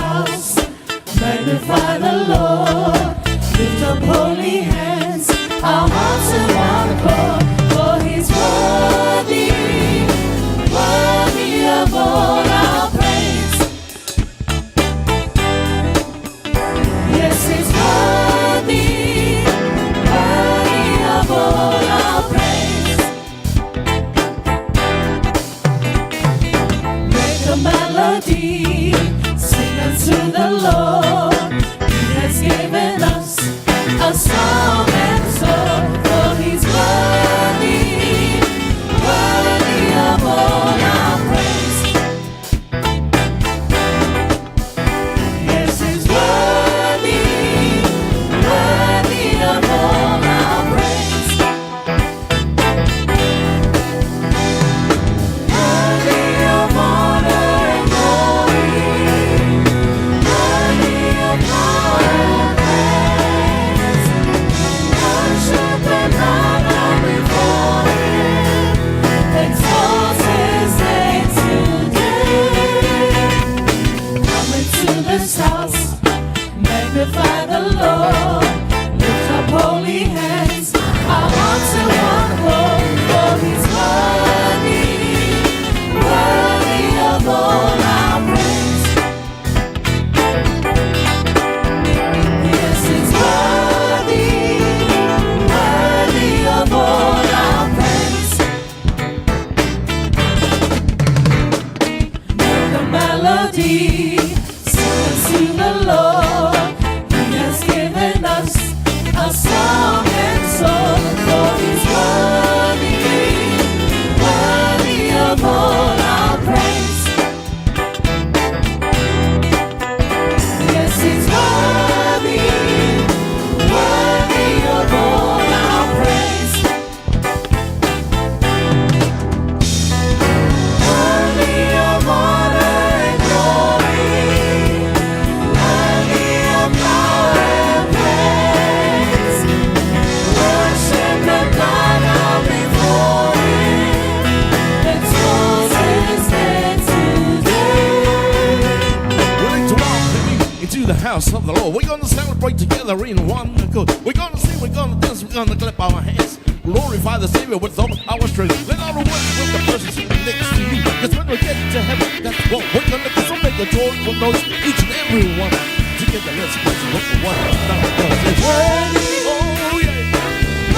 house, magnify the Lord. Lift up holy hands, our hearts in one accord. For He's worthy, worthy of all our praise. Yes, He's worthy, worthy of all our praise. Make a melody, sing unto the Lord. He has given us a song and song, for He's worthy, worthy of all our praise. Yes, He's worthy, worthy of all our praise. Worthy of honor and glory, worthy of power and praise. Worship and bow down before Him. Exalt His name today. Come into this house, magnify the Lord. Lift up holy hands, our hearts in one accord. For He's worthy, worthy of all our praise. Yes, He's worthy, worthy of all our praise. Make a melody, sing unto the Lord. He has given us a song and song, for He's worthy, worthy of all our praise. Yes, He's worthy, worthy of all our praise. Worthy of honor and glory, worthy of power and praise. Worship and bow down before Him. Exalt His name today. We'd like to welcome you into the house of the Lord. We're gonna celebrate together in one accord. We're gonna sing, we're gonna dance, we're gonna clap our hands. Glorify the Savior with all our strength. Let all the words with the person sitting next to you. Cause when we get to heaven, that's what we're gonna do. So make a joyful noise, each and every one. Together, let's praise the Lord for one another. 'Cause it's Worthy, oh yeah.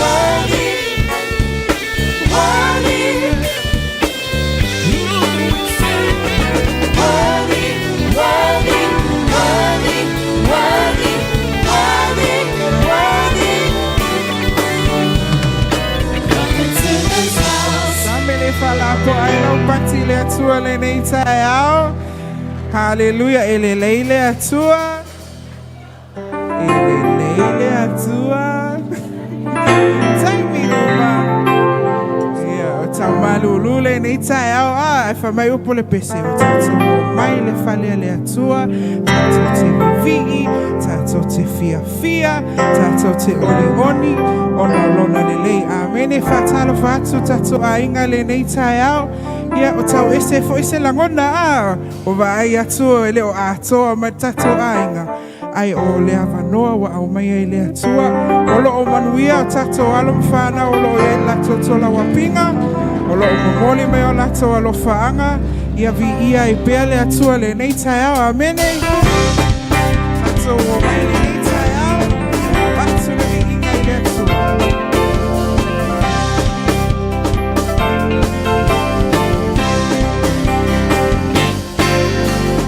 worthy, worthy, worthy, worthy, worthy, worthy, worthy, worthy. Come into this house. Samele falapo ai lau pati le Atua lenei taeao. Hallelujah. E lelei le Atua. E lelei le Atua. Taimi uma. Ia, o taumalulu lenei taeao. Ah, e whamai upo le pese o tātou o mai le fale a le Atua. Tātou te vivi'i, tātou te fiafia, tātou te olioli, ona o lona lelei. Amene, whātalo whātu tātou aiga lenei taeao. Ia, o tau ese fo ese lagona a. O vaai atu e leo atoa ma tātou aiga. Ai o le avanoa ua aumai ai le Atua. O loo manuia o tātou alo ma whānau o loo iai latou tolauapiga. O loo momoli mai o latou alofaaga. Ia viia ai pea le Atua lenei taeao. Amene. Tātou o mai lenei taeao. Avatu le viiga i le Atua.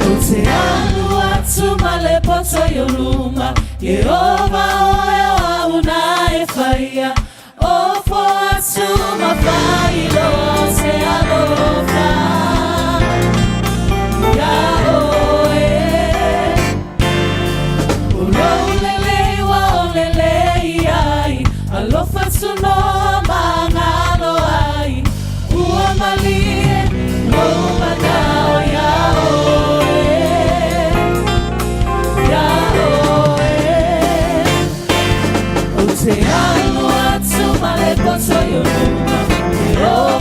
O te alu atu ma le poto i o luma, Iehova oe o au na e whaia, O fo atu ma whailoa se alofa. Ia oe. O lou lelei ua ou lelei ai, Alofa tunoa ma agalo ai, Ua malie lou manao ia oe. Ia oe. O te alu atu ma le poto i o luma, Iehova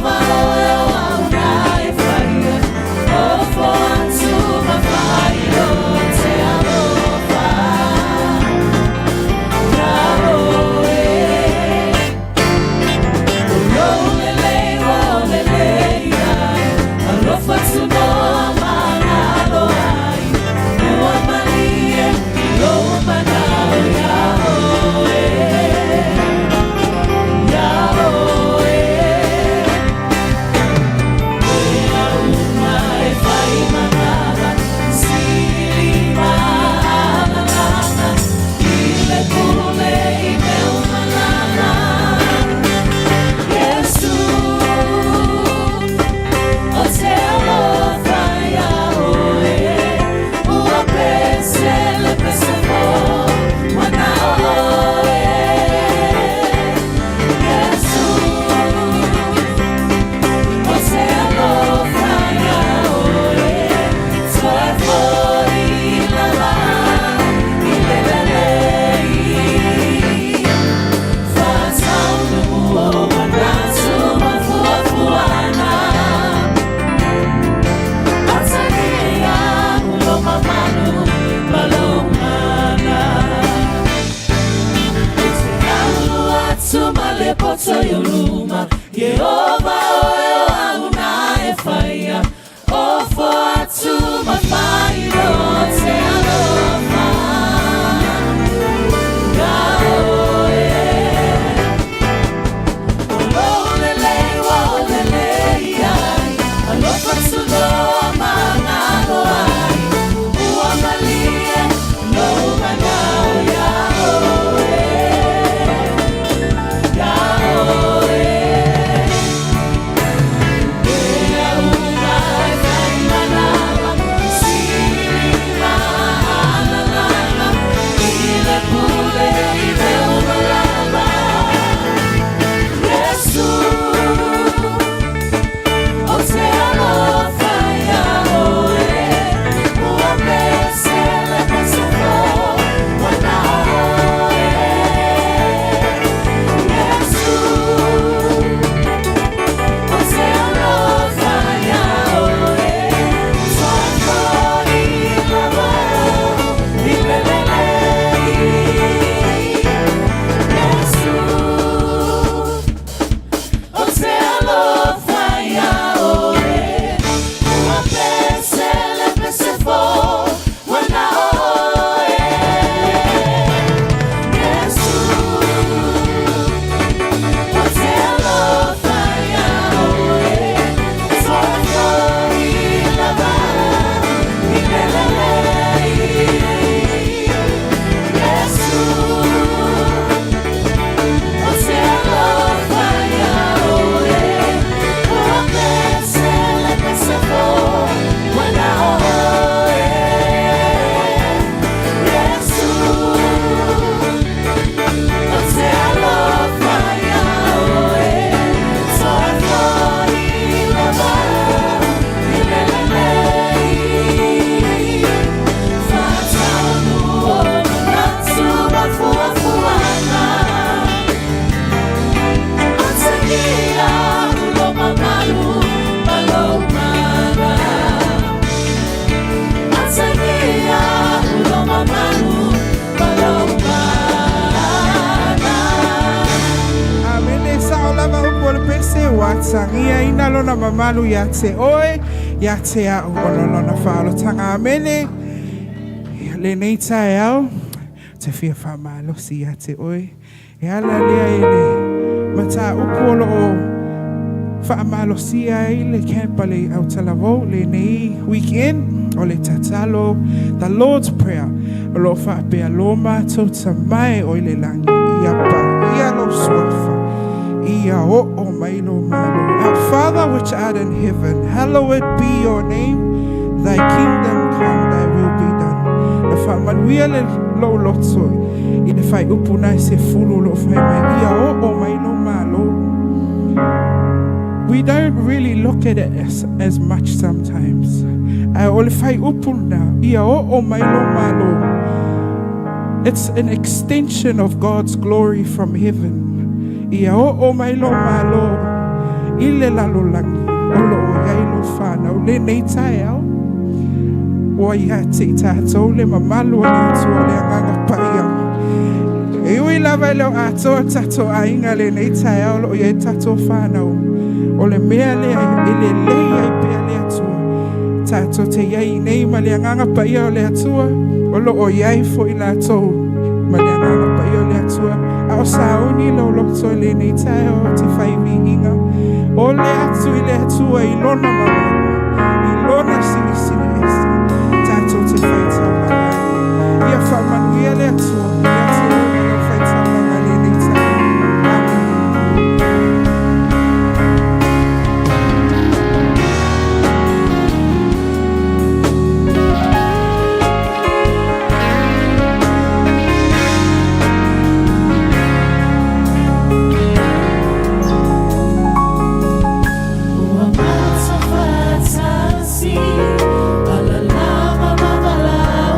poto i o luma Ieova oe o au na e whaia O fo atu ma whairo te alofa Ia oe O lou lelei ua o lelei ai Alofa tunoa ma ngalo ai Ua malie lou manao ia oe Ia oe Mea uma e whaimanava Sirima alalala I le pule i mea uma lava Yesu O te alofa ia oe Ua pese le pese fo Wana oe Yesu O te alofa ia oe Soifo i lava I le lelei Yesu O te alofa ia oe Ua pese le pese fo Wana oe Yesu O te alofa ia oe Soifo i lava I le lelei Yesu O te alofa ia oe Ua pese le pese fo Wana oe Yesu O te alofa ia oe Soifo i lava I le lelei Whataunu o manatu ma fuafuaga Atagia ulo mamalu ma lou mana Atagia ulo mamalu ma lou mana Amene sa o lava upu o le pese ua atagia ina lona mamalu ia te oe, ia te au o lo lona whaolotanga. Amene. Lenei taeao, te fia whamalosi ia te oe. E ala lea i le mataupu o lo o whaamalosia ai le camp a le Autalavou lenei weekend o le tatalo The Lord's Prayer o lo o whaapea lo mātou tamae o i le langi ia paia lo suafa ia o mai lo malo. Our Father which art in heaven, hallowed be your name. Thy kingdom come, thy will be done. Le whaamanuia le lo loto i le whai upu nai se fulu lo whai mai ia o mai lo malo. We don't really look at it as much sometimes. Ae o le whai upu na, ia o mai lo malo. It's an extension of God's glory from heaven. Ia o mai lo malo, i le lalolangi, o lo o iai lo whanau, le nei taeao. Ua ia te i tātou le mamalu o le Atua le agaga paia. E ui lava i leo atoa tatou aiga lenei taeao o lo o i ai tatou whanau. O le mea lea e lelei ai pea le Atua. Tātou te iai nei ma le agaga paia o le Atua, o lo o iai foi latou ma le agaga paia o le Atua. A o sauni lo loto i lenei taeao o te whai viiga. O le atu i le Atua i lona mamalu, i lona silisili ese. Tātou te whai taulaga ai. Ia whaamanuia le Atua, ia te oe ma lau whai taulaga lenei taeao. Amen. Ua mata whatasi, alalama mamalao.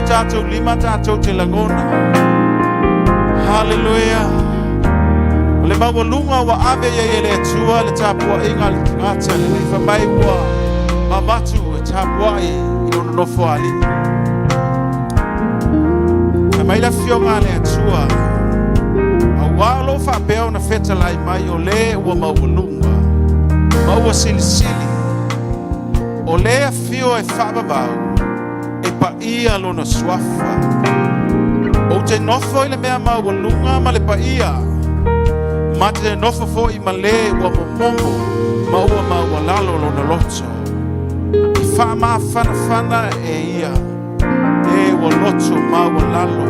o tātou lima tātou te lagona. Hallelujah. O le maualuga ua ave ia e le Atua le tapuaʻiga le tagata lenei fai mai ua avatu e tapuaʻi i lona nofoalii. Fai mai le afioga a le Atua, auā o loo faapea ona fetalai mai o lē ua maualuga ma ua silisili, o lē afio e faavavau e paia lona suafa. Ou te nofo i le mea maualuga ma le paia, ma te nofo foʻi ma lē ua momomo ma ua maualalo lona loto. E faamafanafana e ia e ua loto maualalo,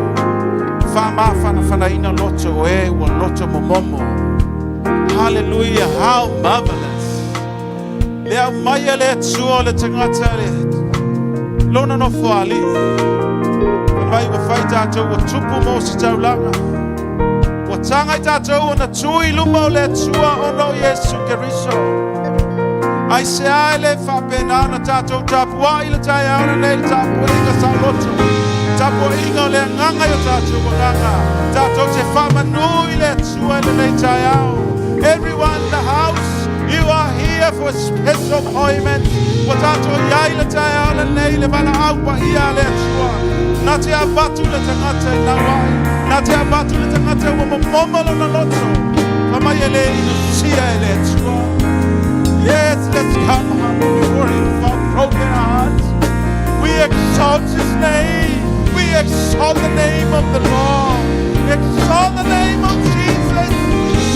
faamafanafanaina loto o e ua loto momomo. Hallelujah, how marvelous. Le aumaia e le Atua o le tagata le lona nofoalii. Mai ua fai tātou ua tupu mo se taulaga. Ua taga i tātou ona tu i luma o le Atua ona o Iesu Keriso. Ai se ai le faapena ona tātou tapuai le taeao lenei le tapuaiga saoloto. Tapuaiga o le agaga i o tātou agaga. Tātou te faamanu i le Atua i lenei taeao. Everyone in the house, you are here for a special appointment. Ua tātou iai le taeao lenei le valaau paia a le Atua. Na te avatu le tagata i nauai. Na te avatu le tagata ua momomo lona loto. Fai mai e le inusia e le Atua. Yes, let's come humble before him with our broken hearts. We exalt his name. We exalt the name of the Lord. We exalt the name of Jesus.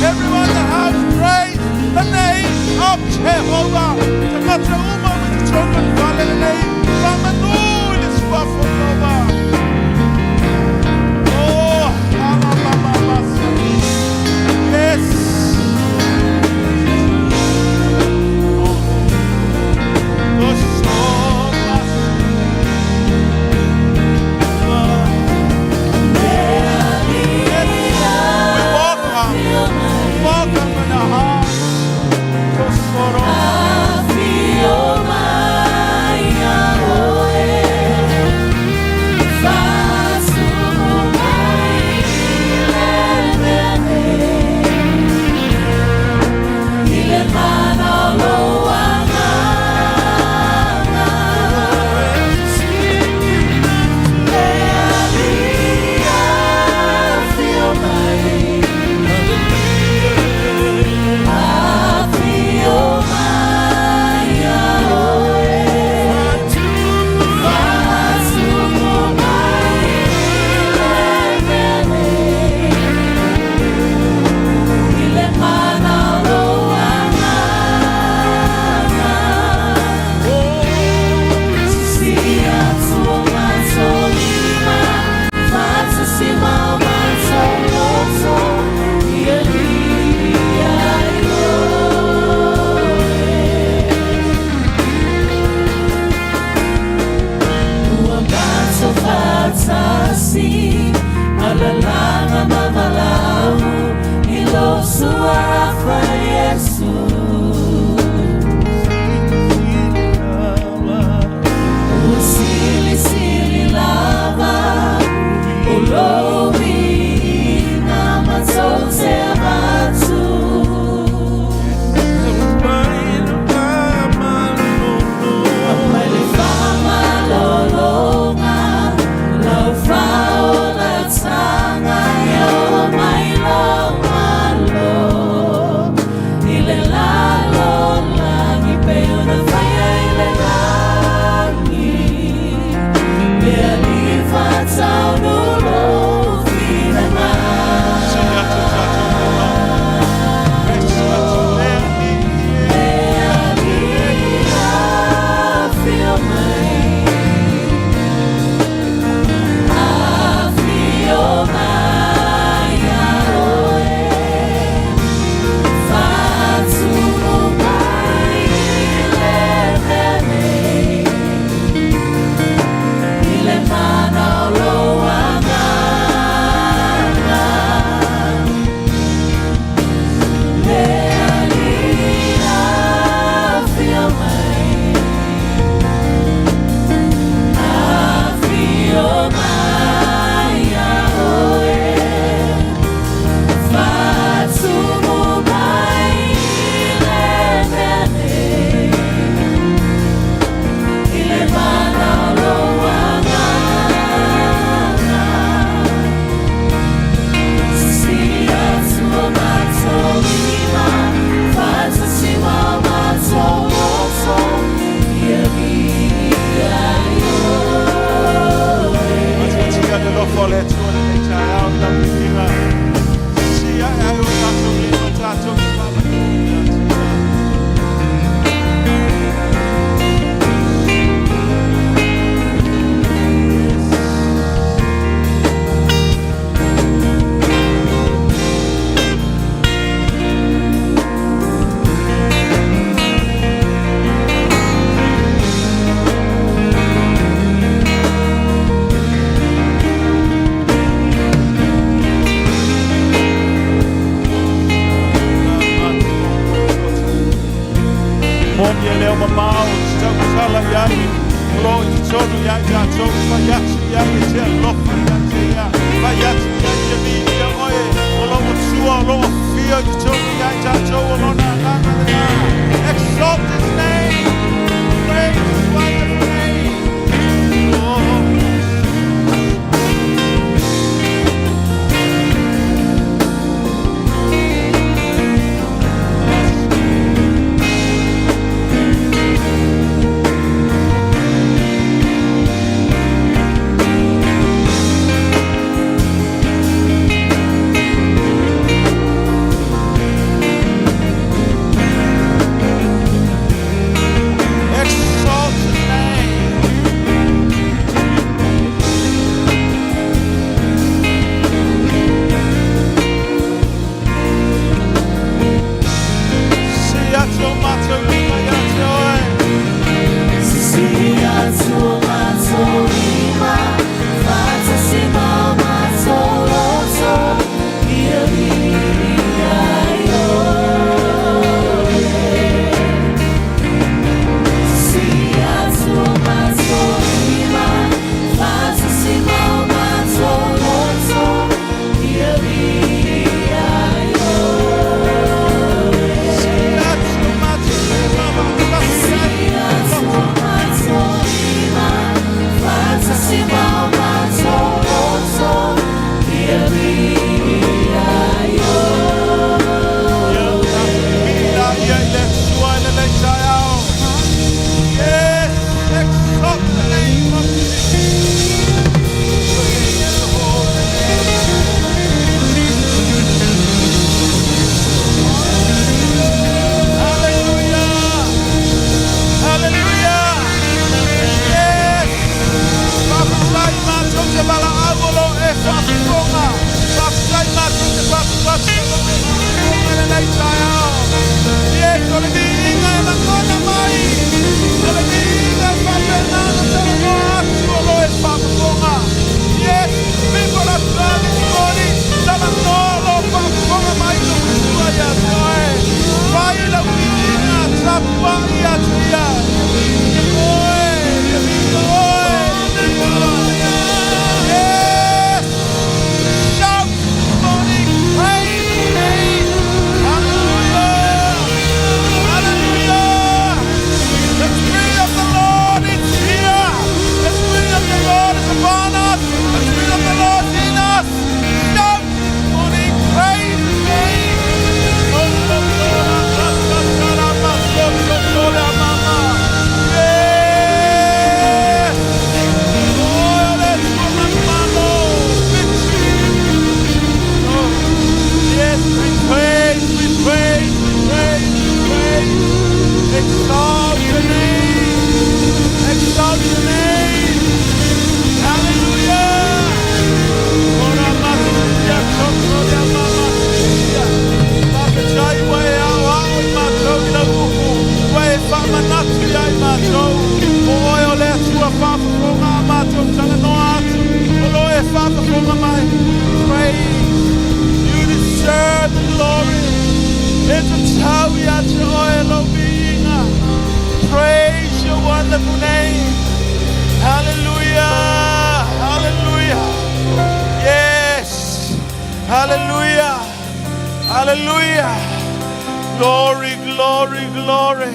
Everyone in the house, praise the name of Jehovah. Tagata uma with the children, fale faamanu i le suafa o Ieova. Oh, ama. Yes. Oh, so much. Yes. We welcome, welcome in our hearts. Tosoro. Afio mai ia oe, faasumu mai le mea nei, i le mana o lou agaga. Le Alii afio mai, afio mai ia oe, faasumu mai le mea nei, i le mana o lou agaga. Sisii atu o matou lima, faatasi ma o matou loto, ia alii ia i oe. Ua matou faatasi, alalaga ma valaau, i lou suafa Iesu. Ua silisili lava, o lou viiga matou te avatu. Aumai le faamalologa, lau faaolataga, ia oo mai lou Malo, i le lagi. alofa o le Atua lenei taeao i lau viiga. Sisi ae ai o tatou lima tatou te faamanu ia te ia. Moni e leo mamao, te tautala i ai, o lo o i totonu ia i tatou, fai atu i ai e te alofa ia te ia, fai atu i ai ia viia oe, o lo o tua, o lo o afio i totonu ia i tatou, o lona agaga lena. Exalt his name, praise his wonderful name. Oh. Exalt his name. Si atu o matou lima ia te oe. Si atu o matou lima, faatasi ma o matou loto, ia viia ai oe. Si atu o matou lima, faatasi ma o matou loto, ia viia ai oe. Si atu o matou lima, faatasi ai. Si atu o matou lima, faatasi ma o matou loto, ia viia ai oe. Ia ia i le Atua i lenei taeao. Yes, exalt the name of Jesus. Praise the holy name. Hallelujah. Hallelujah. Yes. Faafetai matou te valaau o lo o e faafofoga. Faafetai matou te fatufatu o lo o e faafofoga lenei taeao. Yes, o le viiga e lagona mai. O le viiga e faapena ona talanoa atu o lo o e faafofoga. Yes, people of God this morning, talanoa o lo o faafofoga mai lou Atua ia te oe. Fai lau viiga, tapuai ia te ia. Oe, ia viiga oe. Yes! Shout this morning, praise His name. Hallelujah! Hallelujah! The Spirit of the Lord is here. The Spirit of the Lord is upon us. The Spirit of the Lord is in us. Shout this morning, praise His name. Yes! Oh, let's victory. Oh, yes, we praise, we praise, we praise, we praise. Exalt your name. Exalt your name. Hallelujah. Ora masuia, totoria mamasia. Faafetai ua e aoao i matou i lau upu. Ua e faamanatu ia i matou. O oe o le Atua faafofoga a matou talanoa atu. O lo o e faafofoga mai. Praise. You deserve the glory. E tatau ia te oe lou viiga. Praise your wonderful name. Hallelujah. Hallelujah. Yes. Hallelujah. Hallelujah. Glory, glory, glory.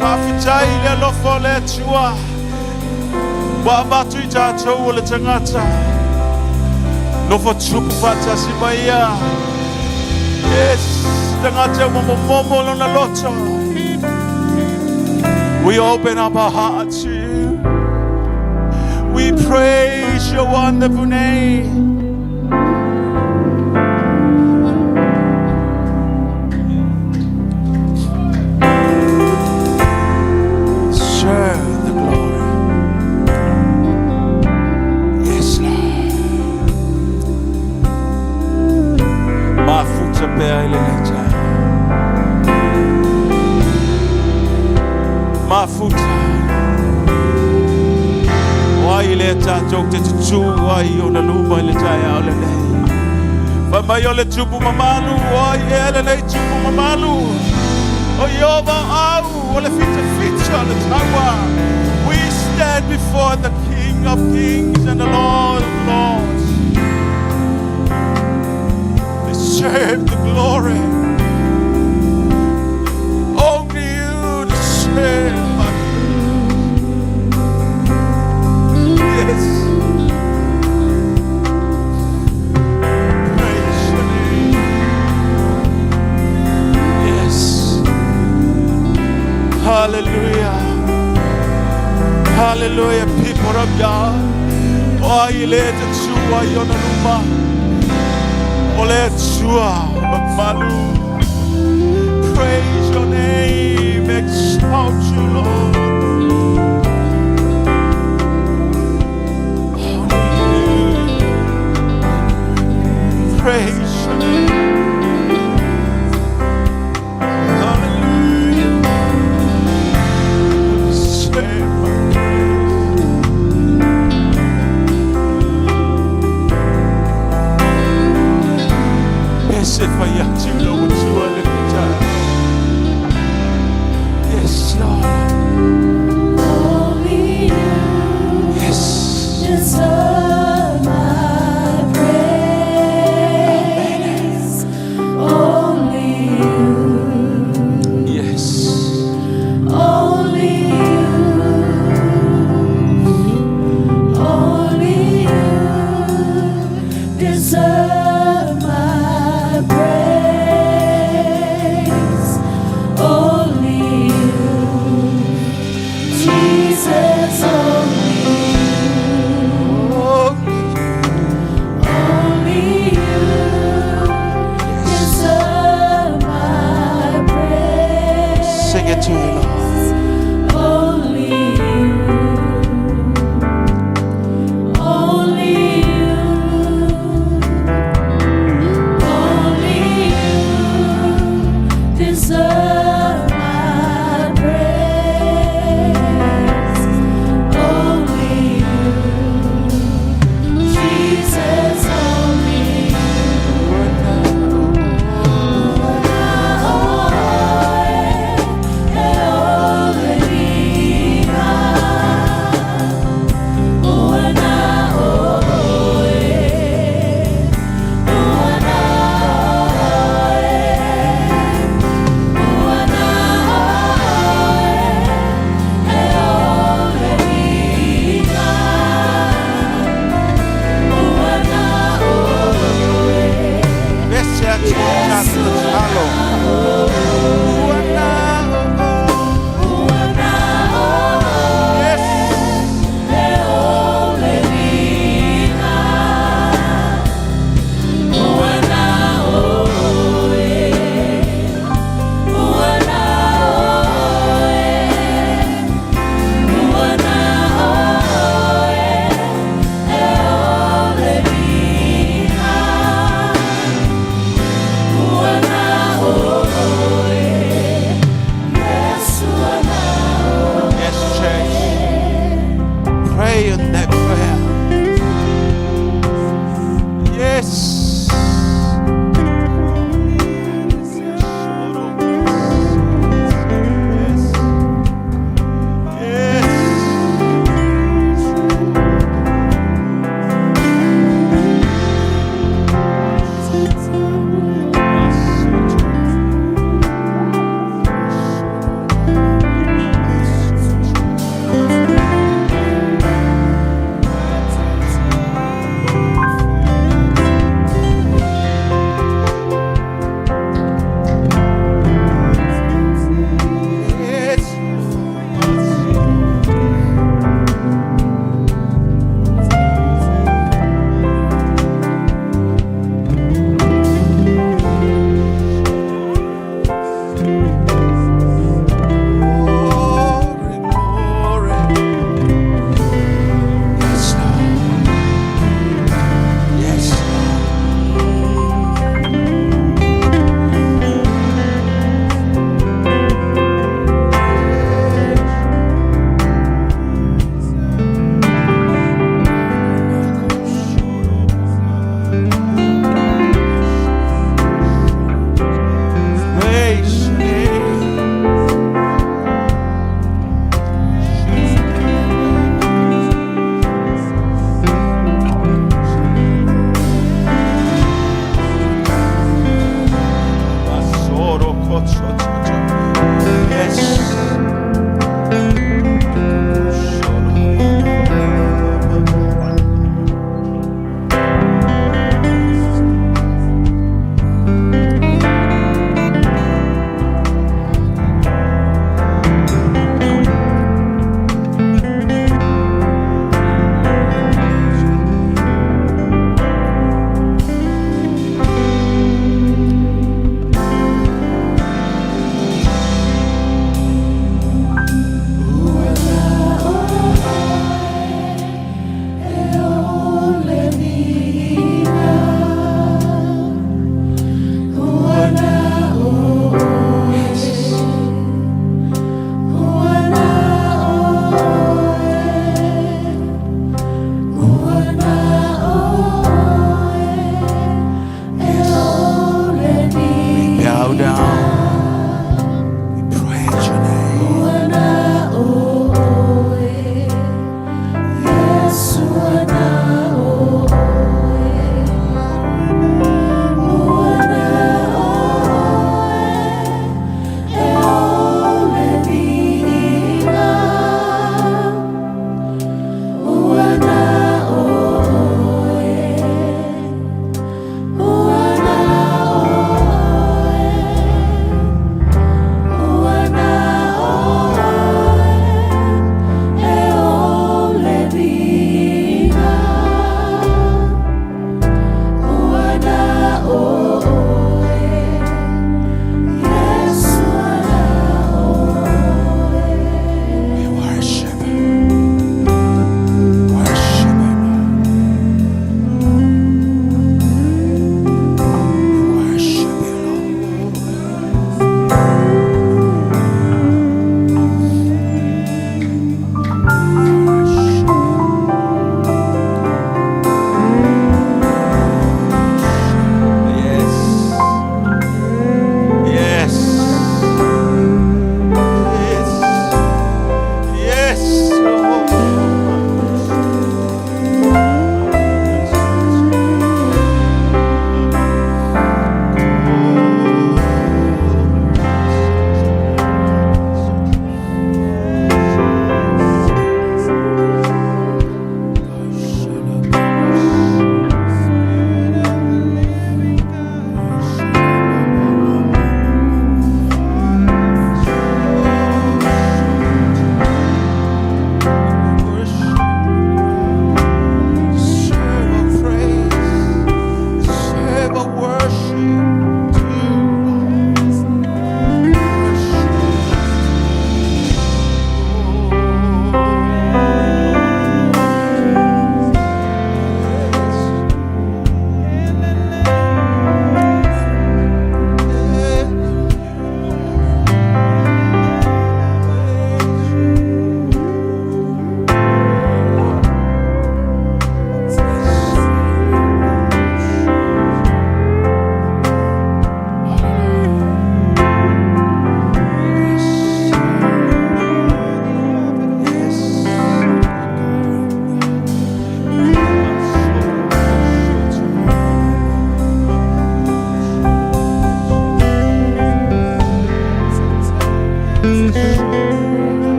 Faafetai le alofa o le Atua. Ua avatu i tatou o le tagata. Nofo tupu faatasi mai ia. Yes, tagata ua momomo lona loto. We open up our hearts to you. We praise your wonderful name. Serve the glory. Yes, Lord. Mafuta pea i lenei taeao. Mafuta. O ai lea tatou te tutū ai i ona luma i le taeao lenei. Fai mai o le tupu mamalu, o ai ea lenei tupu mamalu. O Ieova au, o le fitafita o le taua. We stand before the King of Kings and the Lord of Lords. Deserve the glory. Only you deserve my praise. Yes. Praise your name. Yes. Hallelujah. Hallelujah, people of God. O ai le te tua i ona luma. O le Atua mamalu. Praise your name. Exalt you, Lord. Only you. Praise your name. Hallelujah. Say my praise. Pese fai atu lau Atua le taeao. Yes, Lord. Only you Yes. deserve my praise. Only you, Yes. only you, only you deserve my praise. Only you, Jesus, only you. Only Only you deserve my praise. Sing it to him, Lord. Only you, only you, only you deserve my praise. Only you, Jesus, only you. Pese atu o tatou tatalo. Ua na o. Yes. Yes, church. Pray on that prayer. Yes. Yes. Yes.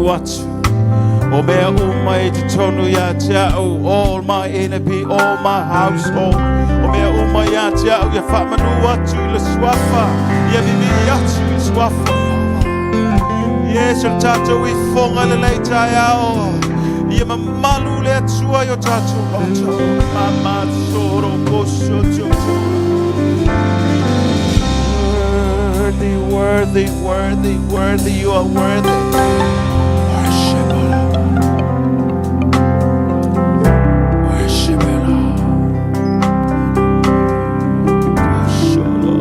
faamanu atu. O mea uma i totonu ia te au, all my enemy, all my household. O mea uma ia te au, ia faamanu atu i le suafa, ia vivii atu i le suafa. Yes, o le tatou ifoga lelei taeao. Ia mamalu le Atua i o tatou loto. Mama soro koso toto. Worthy, worthy, worthy, worthy, you are worthy. Worship, O Lord. Worship, O Lord. Solo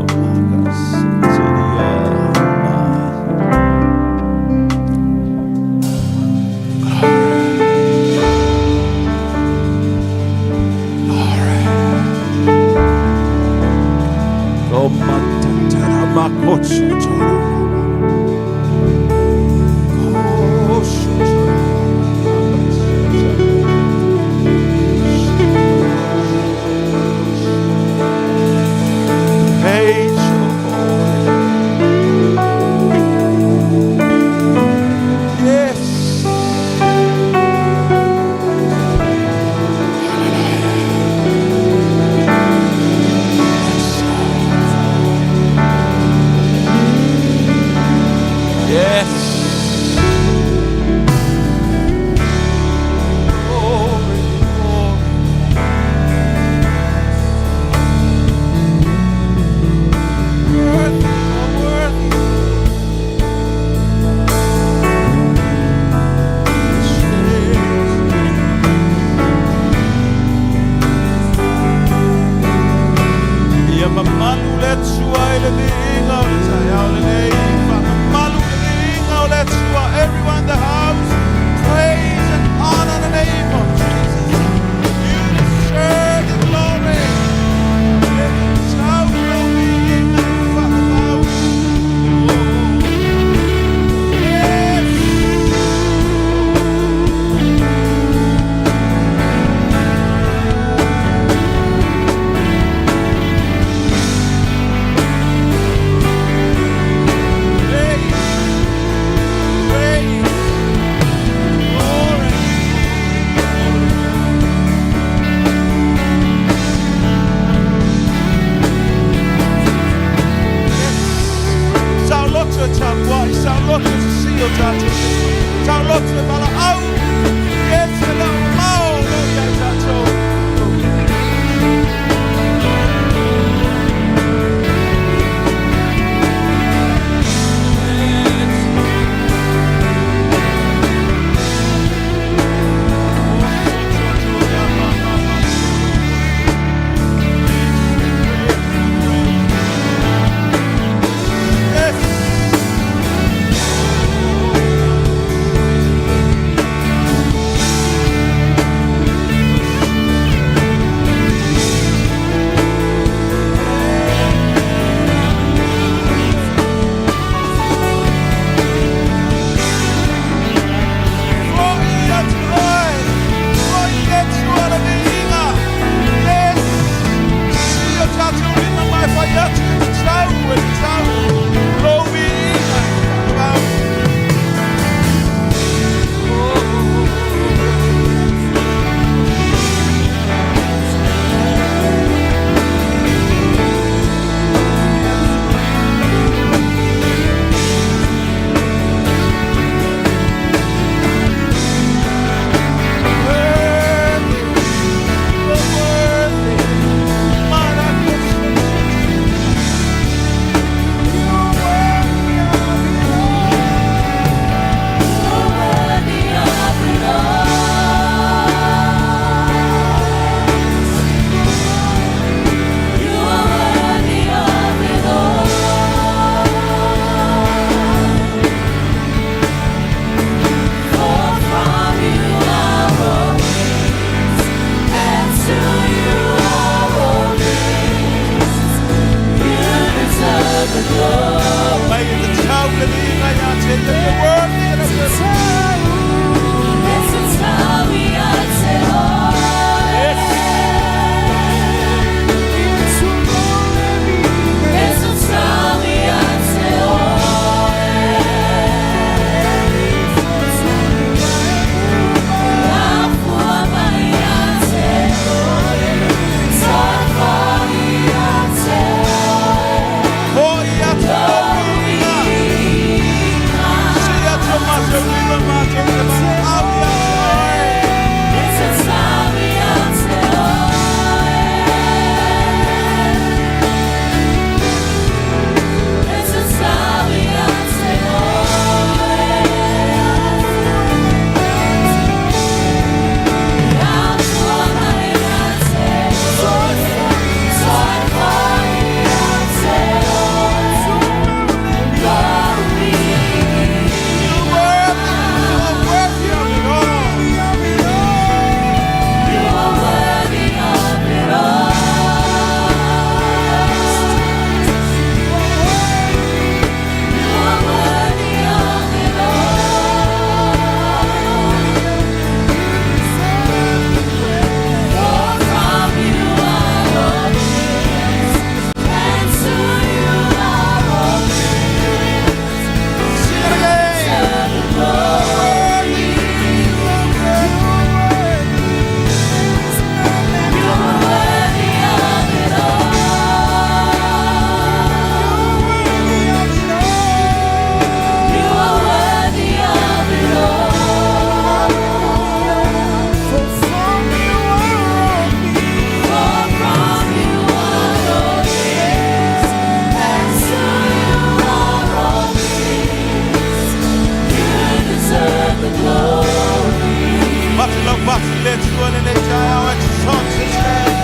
Laupati le Atua lenei taeao. Exalt his name.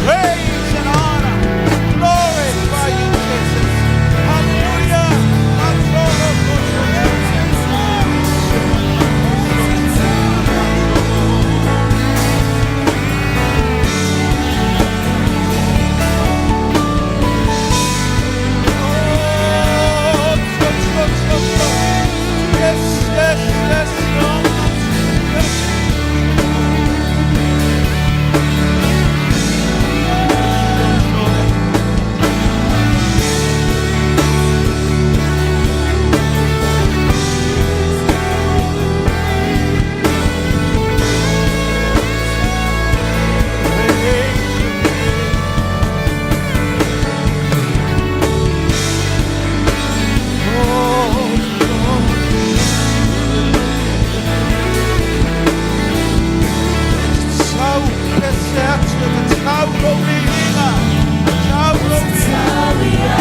Praise and honor. Glorify you, Jesus. Hallelujah. Yes, yes, yes, Lord. Yes. Sau pese atu e te tau rau viiga. Tau rau viiga.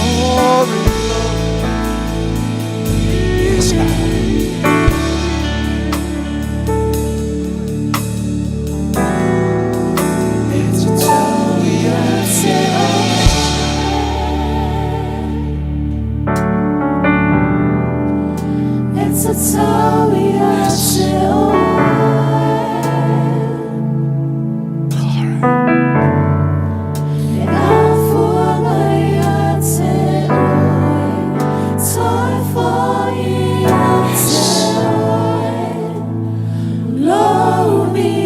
Glory, Lord. Yes, Lord. It's a It's a Glory.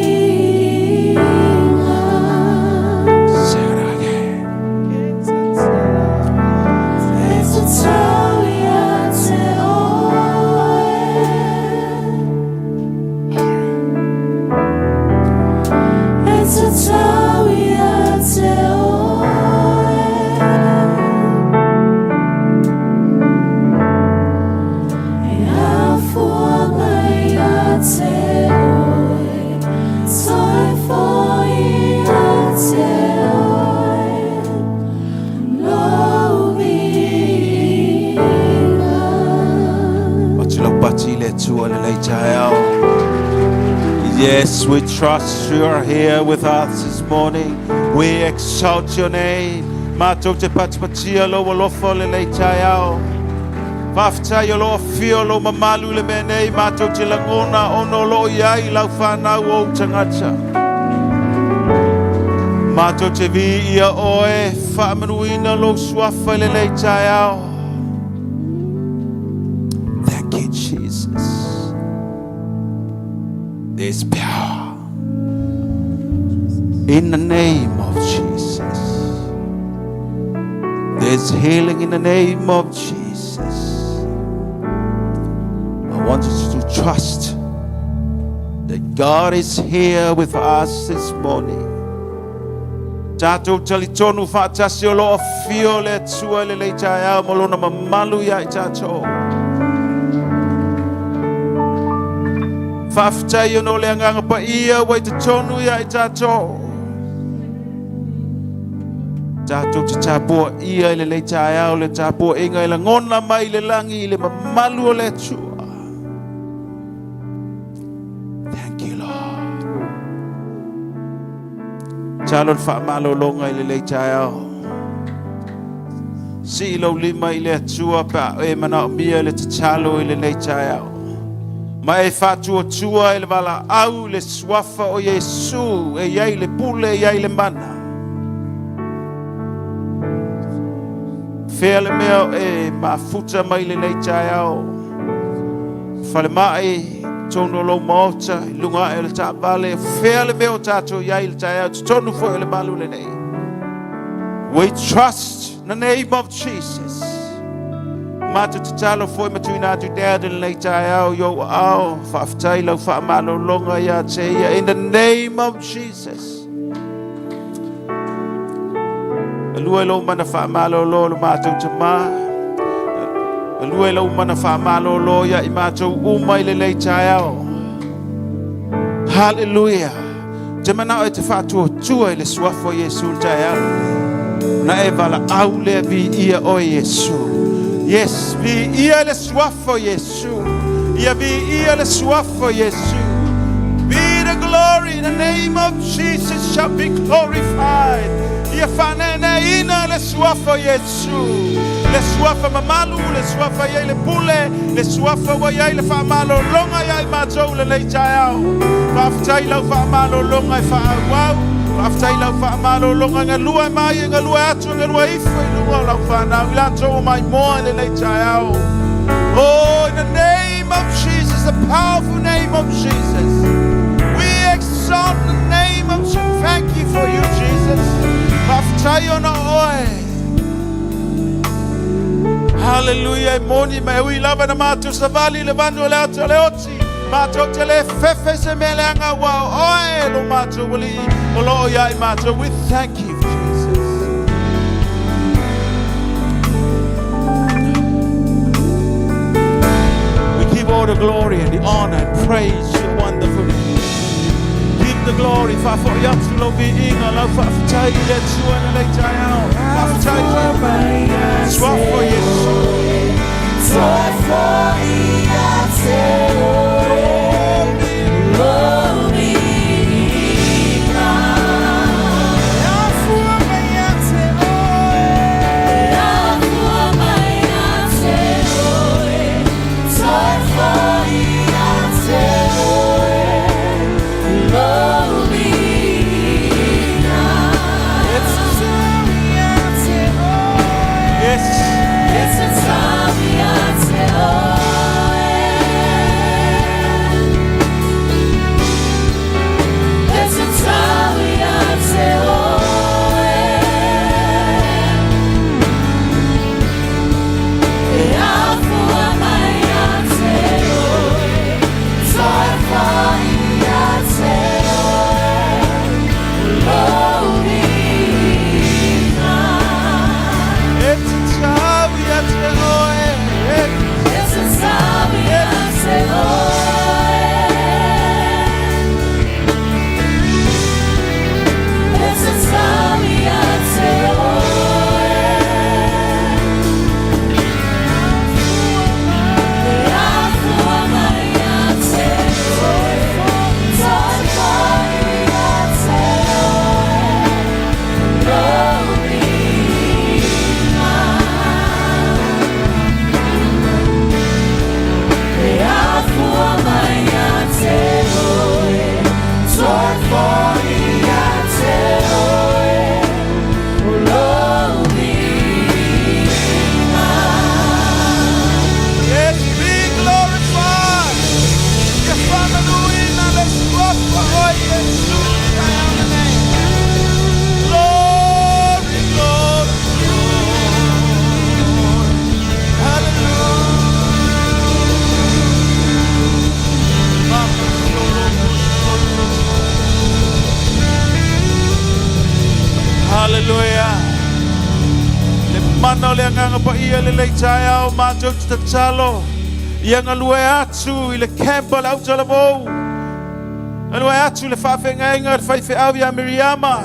Say it again. It's a Pati le Atua lenei taeao. Yes, we trust you are here with us this morning. We exalt your name. Matou te patipatia lou alofa lenei taeao. Faafetai o loo afio lou mamalu i le mea nei matou te lagona ona o loo i ai lau fanau o ou tagata. Matou te viia oe faamanuina lou suafa i lenei taeao. Thank you, Jesus. There's power in the name of Jesus. There's healing in the name of Jesus. I want you to trust that God is here with us this morning. Tatou talitonu faatasi o loo afio le Atua i lenei taeao ma lona mamalu ia i tatou. Faafetai ona o le agaga paia ua i totonu ia i tatou. Tatou te tapuaia i lenei taeao le tapuaiga e lagona mai i le lagi i le mamalu o le Atua. Thank you, Lord. Talo le faamalologa i lenei taeao. Sii lou lima i le Atua pe a e manaomia le tatalo i lenei taeao. Ma e faatuatua i le valaau i le suafa o Iesu e i ai le pule e i ai le mana. Fea le mea o e mafuta mai lenei taeao. Falemai, totonu o lou maota, i luga ae o le taavale, fea le mea o tatou i ai i le taeao, totonu foi o le malu lenei. We trust in the name of Jesus. Matou tatalo foi ma tuuina atu Dad i lenei taeao i ou aao, faafetai lau faamalologa ia te ia. In the name of Jesus. Alua i lou mana faamalolo lo matou tamā. Alua i lou mana faamalolo ia i matou uma i lenei taeao. Hallelujah. Te manao e te faatuatua i le suafa o Iesu le taeao. Na e valaau lea viia oe Iesu. Yes, viia le suafa o Iesu. Ia viia le suafa o Iesu. Be the glory in the name of Jesus shall be glorified. Ia faaneeneina le suafa o Iesu. Le suafa mamalu, le suafa i ai le pule, le suafa ua i ai le faamalologa ia i matou lenei taeao. Faafetai lau faamalologa e faaauau. Faafetai lau faamalologa galue mai e galue atu e galue ifo i luga o lau whanau i latou o mai moa i lenei taeao. Oh, in the name of Jesus, the powerful name of Jesus, we exalt the name of Jesus. Thank you for you, Jesus. Faafetai ona oe. Hallelujah. E moni mai ui lava na mātou savali le vanu o le ata o le oti. Mātou te le fefe se mea leaga ua oe lo mātou wali o lo o ia i mātou. We thank you, Jesus. We give all the glory and the honor and praise your wonderful name. Give the glory. Faafo'i atu lau viiga, lau faafetai i le Atua i lenei taeao. Faafetai. Suafa o Iesu. Toe foi ia te oe, lou viiga. E afua mai ia te oe. E afua mai ia te oe, toe foi ia te oe, lou viiga. Ia te oe. Yes. E tatau ia te oe. E tatau ia te oe. E afua mai ia te oe, toe foi ia te oe, lou viiga. E tatau ia te oe. E tatau ia te oe. E tatau ia te oe. E afua mai ia te oe, toe foi ia te oe, lou viiga. E afua mai ia te oe, toe foi ia te oe, lou viiga. Yes, be glorified. Ia faamanuina le suafa o Iesu taeao lenei. Glory, glory, glory. Hallelujah. Hallelujah. Le mana o le Agaga Paia lenei taeao matou te tatalo. Ia galue atu i le camp a le autalavou. Galue atu le faafeagaiga le faifeau ia Miriama.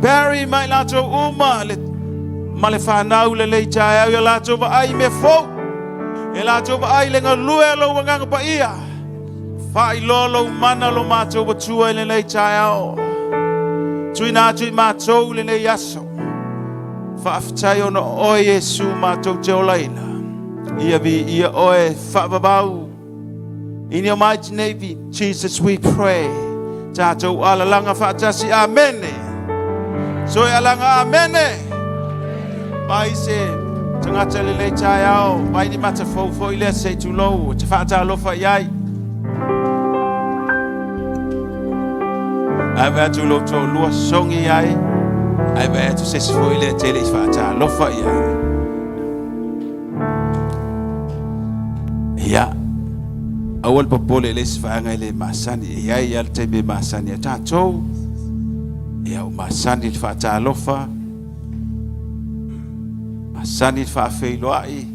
Barry ma i latou uma le, ma le fanau lelei taeao ia latou vaai i mea fou. E latou vaai i le galue a lou Agaga Paia. Faailoa lou mana lo matou Atua i lenei taeao. Tuuina atu i matou lenei aso. Faafetai ona o oe Iesu matou te olaina. Ia viia oe faavavau. In your mighty name, Jesus, we pray. Tātou alalanga faatasi. Amene. Soe alaga amene. Mai se tagata lelei taeao, mai ni mata fou foi lea se i tulou, te faatalofa i ai. Ae vaai atu lou toalua sogi ai, ae vaai atu se isi foi lea te le i faatalofa i ai. Ia, aua le popole i le isi vaega e le masani, e i ai lava le taimi e masani ai tatou. Ia, ua masani le faatalofa, masani le faafeiloai.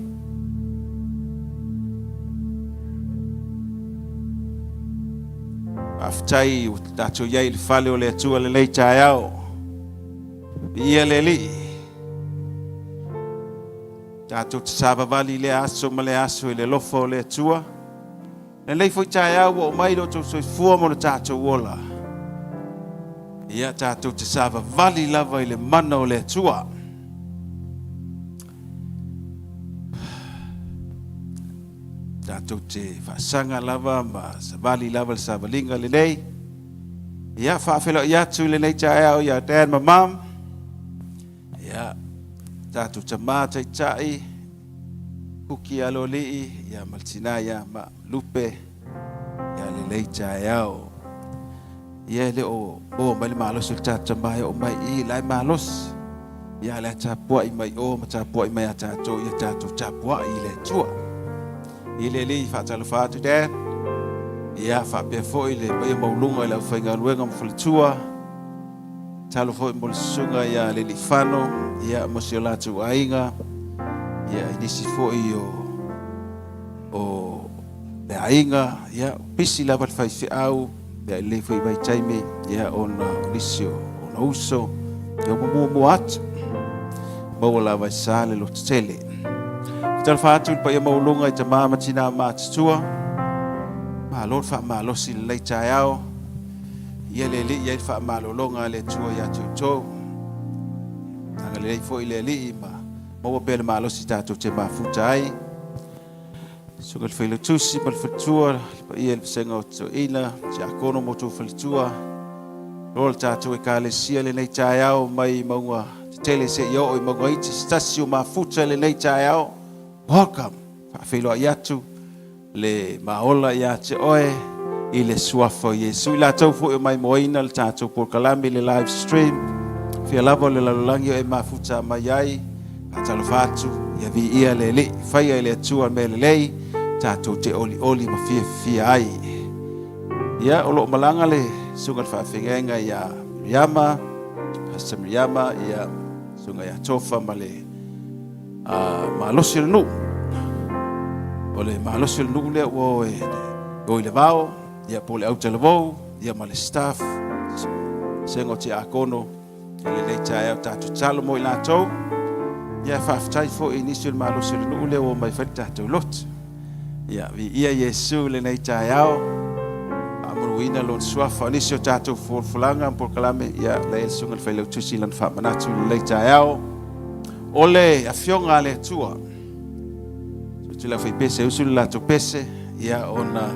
Faafetai ua tatou i ai i le fale o le Atua lenei taeao. Viia le Alii. Tatou te savavali i lea aso ma lea aso i le alofa o le Atua. Lelei foi taeao ua oo mai lo outou soifua ma lo tatou ola. Ia tatou te savavali lava i le mana o le Atua. Tatou te faasaga lava ma savali lava le savaliga lelei. Ia faafeiloai atu i lenei taeao ia Dad ma Mom. Ia tatou tama taitai Kuki Aloalii ia ma le tina ia ma Lupe ia lelei taeao. Ia e le o maua mai le malosi o le tatou tama e oo mai i la e malosi. Ia le tapuai mai o ma tapuai mai a tatou ia tatou tapuai i le Atua. I le Alii faatalofa atu Dad. Ia faapea foi le paia maualuga i le aufaigaluega ma faletua. Talo foi mo le susuga ia Lelifano ia mo si o latou aiga ia i nisi foi o o le aiga ia pisi lava le faifeau ia i lenei foi vaitaimi ia ona o nisi o ona uso ia ua muamua atu maua lava e sa le lototele. Talofa atu i le paia maualuga i tama ma tina matutua. Malo le faamalosi i lenei taeao. Ia le Alii ai le faamalologa a le Atua ia te outou. Agalelei foi le Alii ma maua pea le malosi tatou te mafuta ai. Susuga i le Failautusi ma le faletua, le paia i le vasega o toeaina, tiakono ma outou faletua, loa le tatou Ekalesia lenei taeao mai mauga tetele seia oo i mauga iti, se tasi o mafuta lenei taeao. Welcome! Faafeiloai atu le maola ia te oe i le suafa o Iesu. I latou foi o maimoaina le tatou polokalame i le live stream, fia lava o le lalolagi o e mafuta mai ai, faatalofa atu, ia viia le Alii, faia e le Atua mea lelei, tatou te olioli ma fiafia ai. Ia, o lo o malaga le susuga i le faafeagaiga ia Miriama, Pastor Miriama, ia susuga ia Tofa ma le malosi o le nuu. O le malosi o le nuu lea ua o e o i le vao, ia po o le autalavou, ia ma le staff, sega o tiakono, i lenei taeao tatou tatalo mo i latou. Ia faafetai foi i nisi o le malosi o le nuu lea ua omai fai le tatou lotu. Ia viia Iesu i lenei taeao. Faamanuina lona suafa. O nisi o tatou folafolaga ma polokalame, ia la e le susuga i le Failautusi i lana faamanatu i lenei taeao. O le afioga a le Atua. Tutu le aufaipese usu le latou pese, ia ona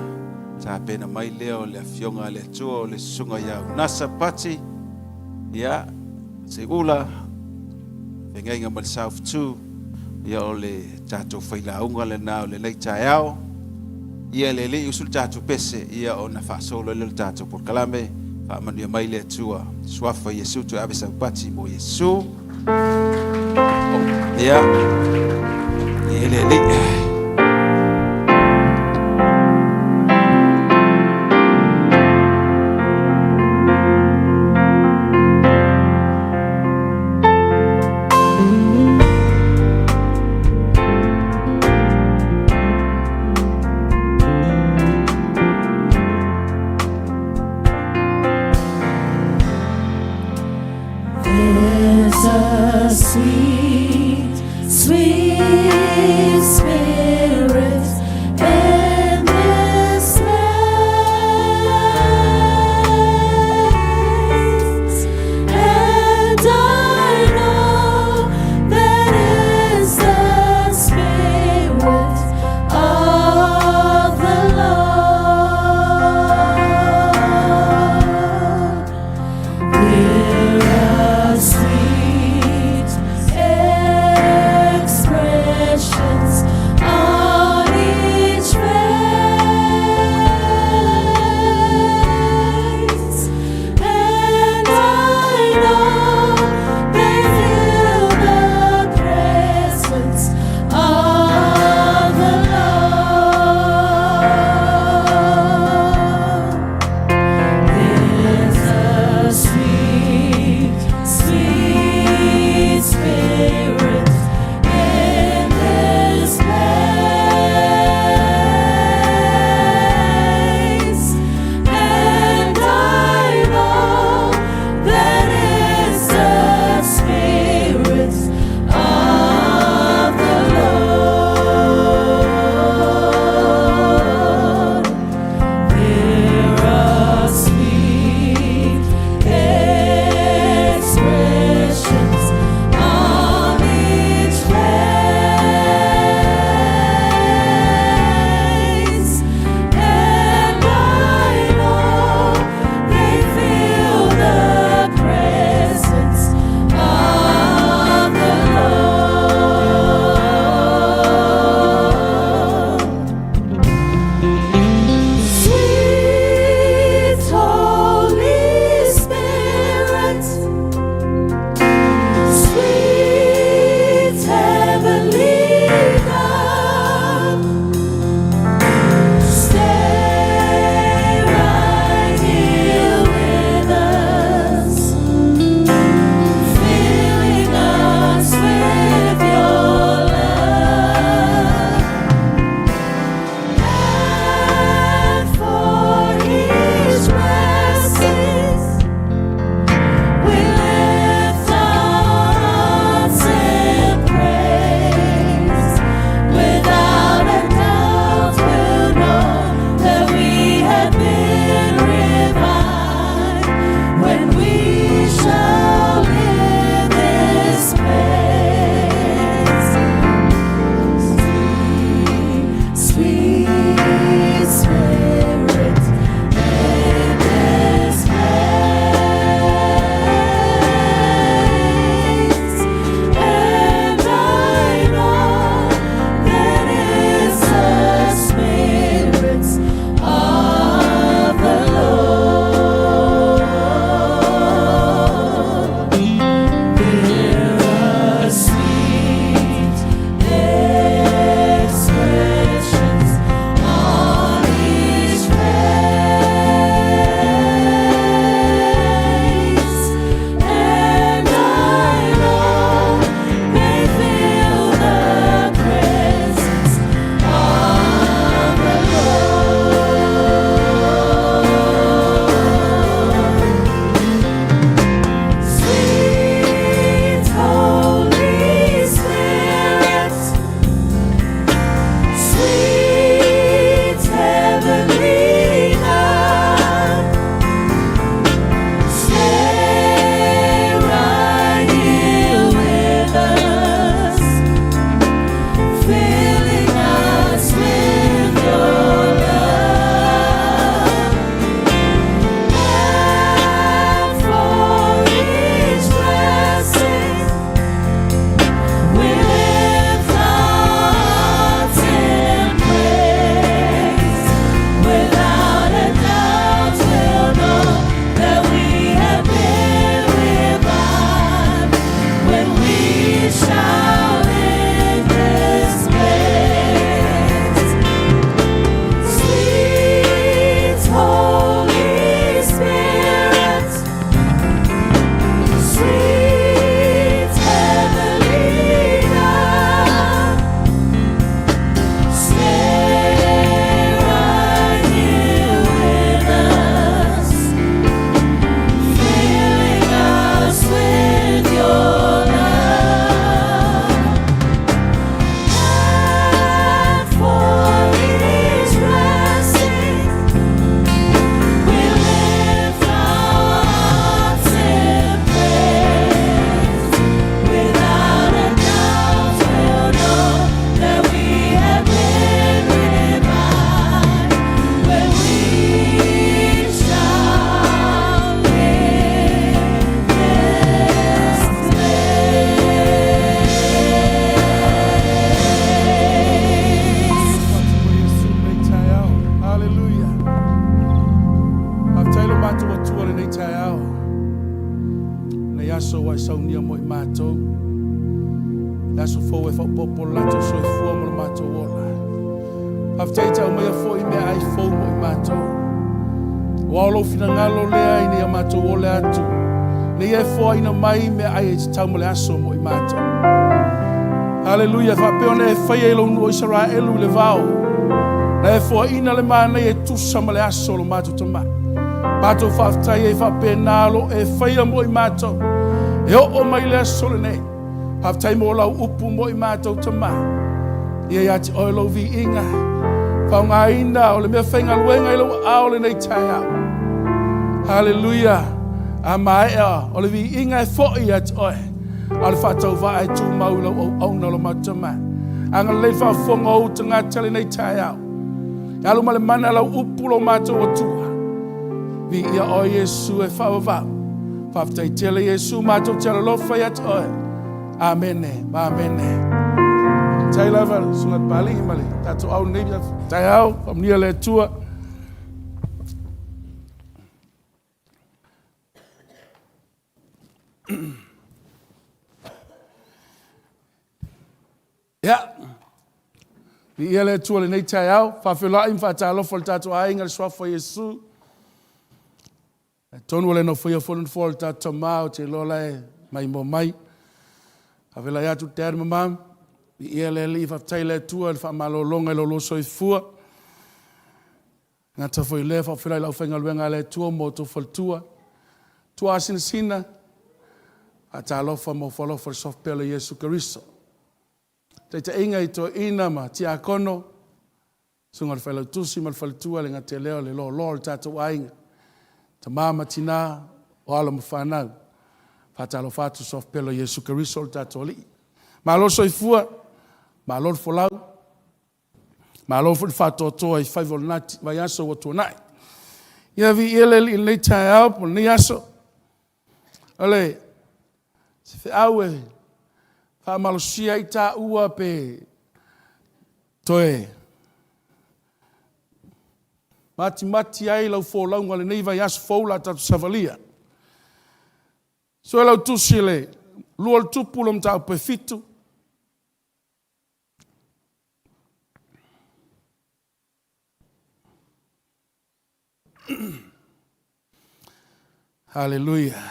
tapena mai lea o le afioga a le Atua o le susuga ia Unasa Pati, ia Seiula, fegaiga ma le South 2, ia o le tatou failauga lena o lenei taeao. Ia le alii usu le tatou pese, ia ona faasolo lea o le tatou polokalame, faamanuia mai le Atua. Suafa Iesu, toe ave sau pati mo Iesu. Ia, ia le alii. Spirit in this place. And I know that is the Spirit of the Lord. There are sweet expressions. mo i matou. Le aso fou e faaopoopo lo latou soifua ma lo matou ola. Faafetai e te aumaia foi meaai fou mo i matou. Aua o lou finagalo lea ina ia matou ole atu, ina ia e foaina mai meaai e tatau ma le aso mo i matou. Haleluia, faapea ona e faia i lou nuu o Isaraelu i le vao, na e foaina le mana e tusa ma le aso o lo matou tama. Matou faafetai ai faapena lo e faia mo i matou, e oo mai le aso lenei. Faafetai mo lau upu mo i matou tama. Ia ia te oe lou viiga. Faaaogaina o le mea faigaluega i lou aao lenei taeao. Haleluia. A maea o le viiga e foi ia te oe. A o le faatauvaa e tumau i lau auauna o lo matou tama. Agalelei faafofoga o ou tagata lenei taeao. E alu ma le mana lau upu lo matou Atua. Viia oe Iesu e faavavau. Faafetai tele Iesu matou te alolofa ia te oe. Amene, amene. Tai lava susuga Papalii ma le tatou au nei taeao, faamanuia le Atua. Ia, viia le Atua i lenei taeao, faafeiloai ma faatalofa i le tatou aiga i le suafa o Iesu. Atonu ua le nofoia foi le nofoa o le tatou tama, ou te iloa la e maimoa mai. Faafeiloai atu Dad ma Mom, viia le Alii, faafetai i le Atua i le faamalologa i lo oulua soifua. Gata foi i lea, faafeiloai i le aufaigaluega a le Atua ma outou faletua. Tuaasinasina, faatalofa ma ofo alofa i le suafa pele o Iesu Keriso. Taitaiga i toeaiina ma tiakono, susuga i le failautusi ma le faletua, le gata i lea o le loaloa o le tatou aiga, tama ma tina, o alo ma fanau. Faatalofa atu i le suafa pele o Iesu Keriso o le tatou Alii. Malo le soifua, malo le folau, malo foi le faatoatoa i faiva o lena vaiaso ua tuanai. Ia viia le Alii i lenei taeao po o lenei aso. O le se feau e faamalosia ai taua pe toe matimati ai lau folauga o lenei vaiaso fou la tatou savalia. Sue lau tusi le lua o le tupu le mataupu e 7. Haleluia.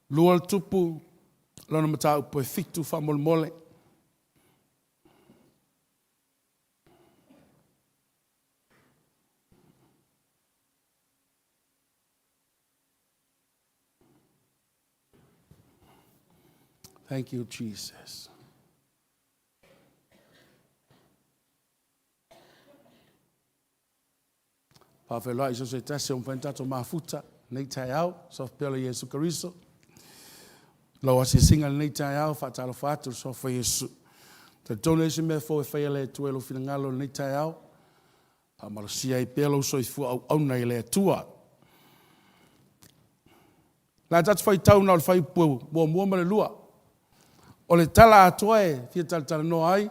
Lua le tupu, lona mataupu e 7 faamolemole. Thank you, Jesus. Faafeiloai so se tasi o mafai ona tatou mafuta nei taeao, suafa pea o Iesu Keriso. Lau asiasiga lenei taeao, faatalofa atu le suafa o Iesu. Talitonu e isi mea fou e faia le Atua i lou finagalo lenei taeao. Faamalosia ai pea lou soifua auauna i le Atua. La tatou faitau na o le fuaiupu muamua ma le lua. O le tala atoa e fia talatalanoa ai,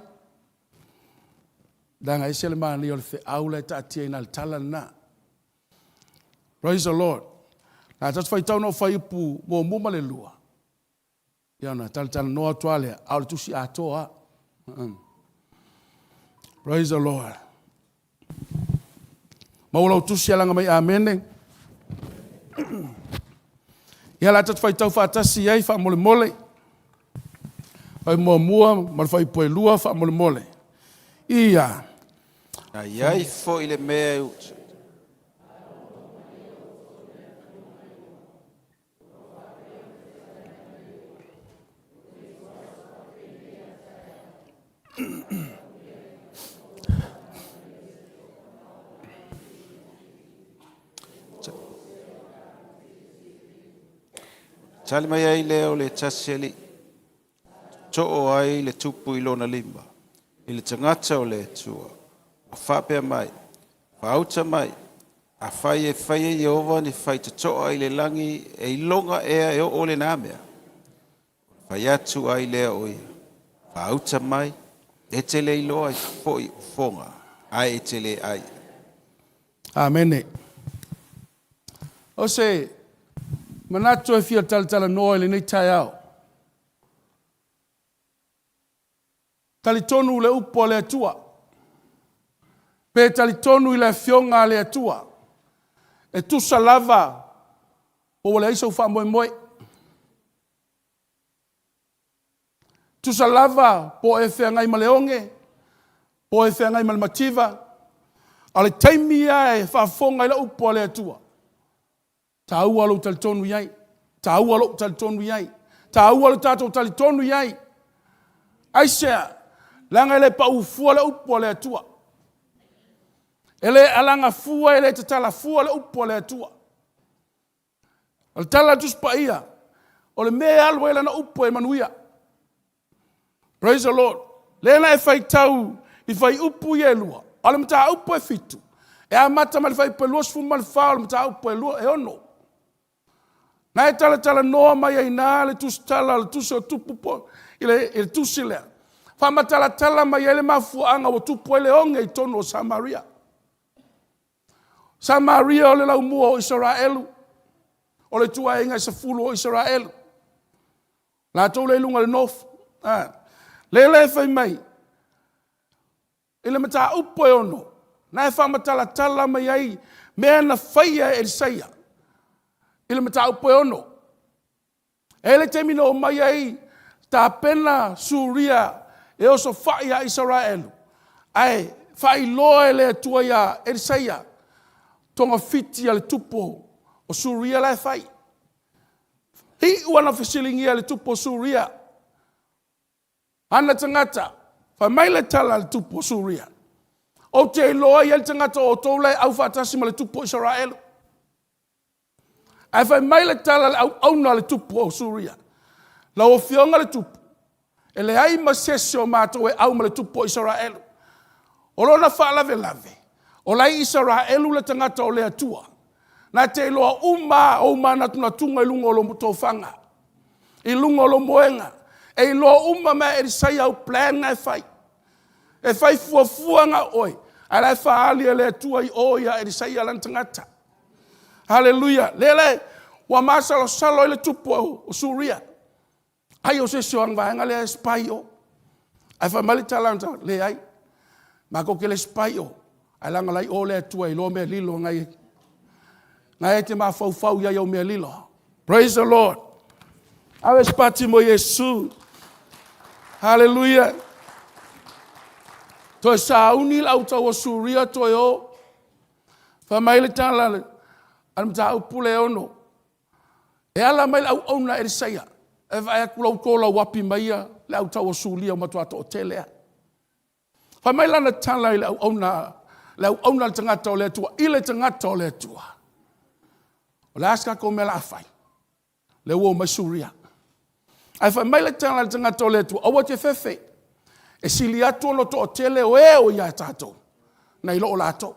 leaga e ese le manaia o le feau la e taatia i ina i le tala lena. Praise the Lord. La tatou faitau na o fuaiupu muamua ma le lua. Ia ona talatalanoa atu lava lea, a o le tusi atoa lava. Praise the Lord. Maua lau tusi alaga mai amene. Ia la tatou faitau faatasi ai faamolemole. Fai muamua ma le fuaiupu e lua faamolemole. Ia. Na i ai foi le mea e Tali mai ai lea o le tasi alii, too ai le tupu i lona lima, i le tagata o le Atua, ua faapea mai, Faauta mai, afai e fai e Ieova ni faitotoa i le lagi, e iloga ea e oo lena mea? Ona fai atu ai lea o ia, Faauta mai, e te le iloa ai foi o foga, ae e te le ai. Amene. O se manatu e fia talatalanoa i lenei taeao. Talitonu le upu a le Atua. Pe talitonu i le afioga a le Atua. E tusa lava po ua leai sou faamoemoe. Tusa lava po o e feagai ma le oge, po o e feagai ma le mativa, a o le taimi lava e faafofoga ai le upu a le Atua, taua lou talitonu i ai, taua lou talitonu i ai, taua lo tatou talitonu i ai. Aisea? Leaga e le pau fua le upu a le Atua. E le alaga fua, e le tatala fua le upu a le Atua. O le tala a le Tusi Paia, o le mea e alu ai lana upu e manuia. Praise the Lord. Lea na e faitau i fuaiupu ia e lua, a o le mataupu e 7, e amata mai le fuaiupu e 24 o le mataupu e 6. Na e talatalanoa mai ai i ina le tusitala o le tusi o Tupu i le tusi lea, faamatalatala mai ai le mafuaaga ua tupu ai le oge i totonu o Samaria. Samaria o le laumua o Isaraelu, o le ituaiga e 10 o Isaraelu, latou lea i luga o le nofo. Lea la e fai mai i le mataupu e 6, na e faamatalatala mai ai mea na faia e Elisaia i le mataupu e 6. E i ai le taimi na omai ai tapena Suria e osofai ia Isaraelu, ae faailoa e le Atua ia Elisaia togafiti a le tupu o Suria la e fai. E iu lava ina fesiligia e le tupu o Suria ana tagata, fai mai le tala a le tupu o Suria, “Ou te iloa e i ai le tagata o outou la e aufaatasi ma le tupu o Isaraelu.” Ae fai mai le tala a le auauna a le tupu o Suria, “Lau Afioga i le tupu, e leai ma se isi o matou e au ma le tupu o Isaraelu.” O lona faalavelave, o la e i Isaraelu le tagata o le Atua, na te iloa uma lava ou manatunatuga i luga o lou tofaga, i luga o lou moega. E iloa uma mai lava e Elisaia au plan na e fai. E fai fuafua na o oe, a o la e faaali e le Atua i o ia Elisaia lana tagata. Aleluia. O lea la ua masalosalo ai le tupu o Suria, ai o se isi o ana vaega lea e spy i o. Ae fai mai le tala a lana tagata, “Leai, matou te le spy i o, ae leaga o la e i o le Atua e iloa mea lilo na e i ai. O lena e te mafaufau i ai i au mea lilo.” Praise the Lord. Ave se pati mo Iesu. Hallelujah. Toe sauni le au Suria toe o. Fai mai le tala a le mataupu lea e 6, e ala mai le auauna a Elisaia, e vaai atu o la ua tolauapi mai le au taua Suria ua matua toatele lava. Fai mai lana tala i le auauna a le tagata o le Atua i le tagata o le Atua, “O le a se tatou mea o le a fai? O lea ua omai Suria.” Ae fai mai le tala a le tagata o le Atua, “Aua e te fefe, e sili atu ona toatele o e o ia tatou nai lo latou.”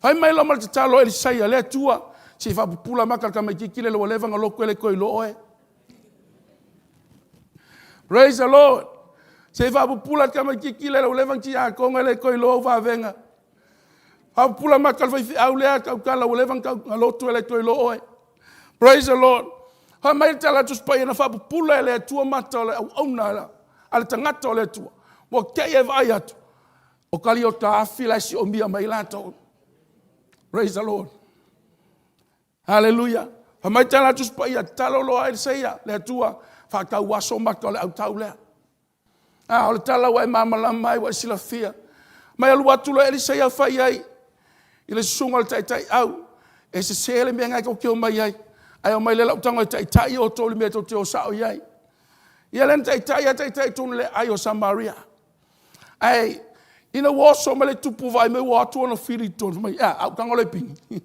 Fai mai loa ma le tatalo a Elisaia, “Le Atua, se i faapupula mata o le tamaitiiti lea ua leva ona lotu e le toe iloa oe.” Praise the Lord. Se i faapupula le tamaitiiti lea ua leva ona tiakono e le toe iloa au vavega. Faapupula mata o le faifeau lea tautala ua leva ona lotu e le toe iloa oe. Praise the Lord. Fai mai le tala a le Tusi Paia, na faapupula e le Atua mata o le auauna a le tagata o le Atua, ua te i ae vaai atu, o kaliota afi la e siomia mai ai latou. Praise the Lord. Hallelujah. Fai mai le tala a le Tusi Paia, tatalo loa Elisaia, “Le Atua, faatauaso mata o le autau lea.” A o le tala ua e malamalama ai ua e silafia. Ma e alu atu loa Elisaia fai i ai i le susuga i le taitaiau, “E sese le mea lena tou te omai ai, ae omai o lea o le a ou tago e taitai outou i le mea tou te o sao i ai.” Ia lea na taitai lava taitai tonu i le aai o Samaria. Ae ina ua oso mai le tupu vaai mai ua o atu ona fili i totonu, fai mai, e a, a ou tago loa e pigi?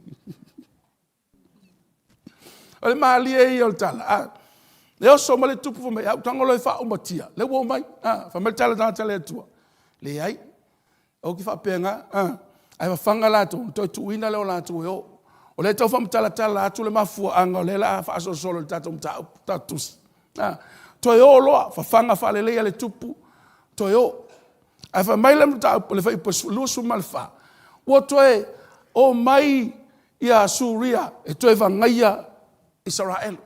O le malie ia o le tala. E oso mai le tupu fai mai, a ou tago loa e faaumatia, lea ua omai. Fai mai le tala a le tagata a le Atua, leai, aua e te faapena, ae fafaga latou ona toe tuuina lea o latou e o. O lea e tau faamatalatala atu le mafuaaga o lea o le a faasolosolo i le tatou mataupu, le tatou tusi. Toe o loa, fafaga faalelei e le tupu, toe o. Ae fai mai le mataupu i le Fuaiupu 24, ua toe omai. ia Suria e toe vagaia Isaraelu.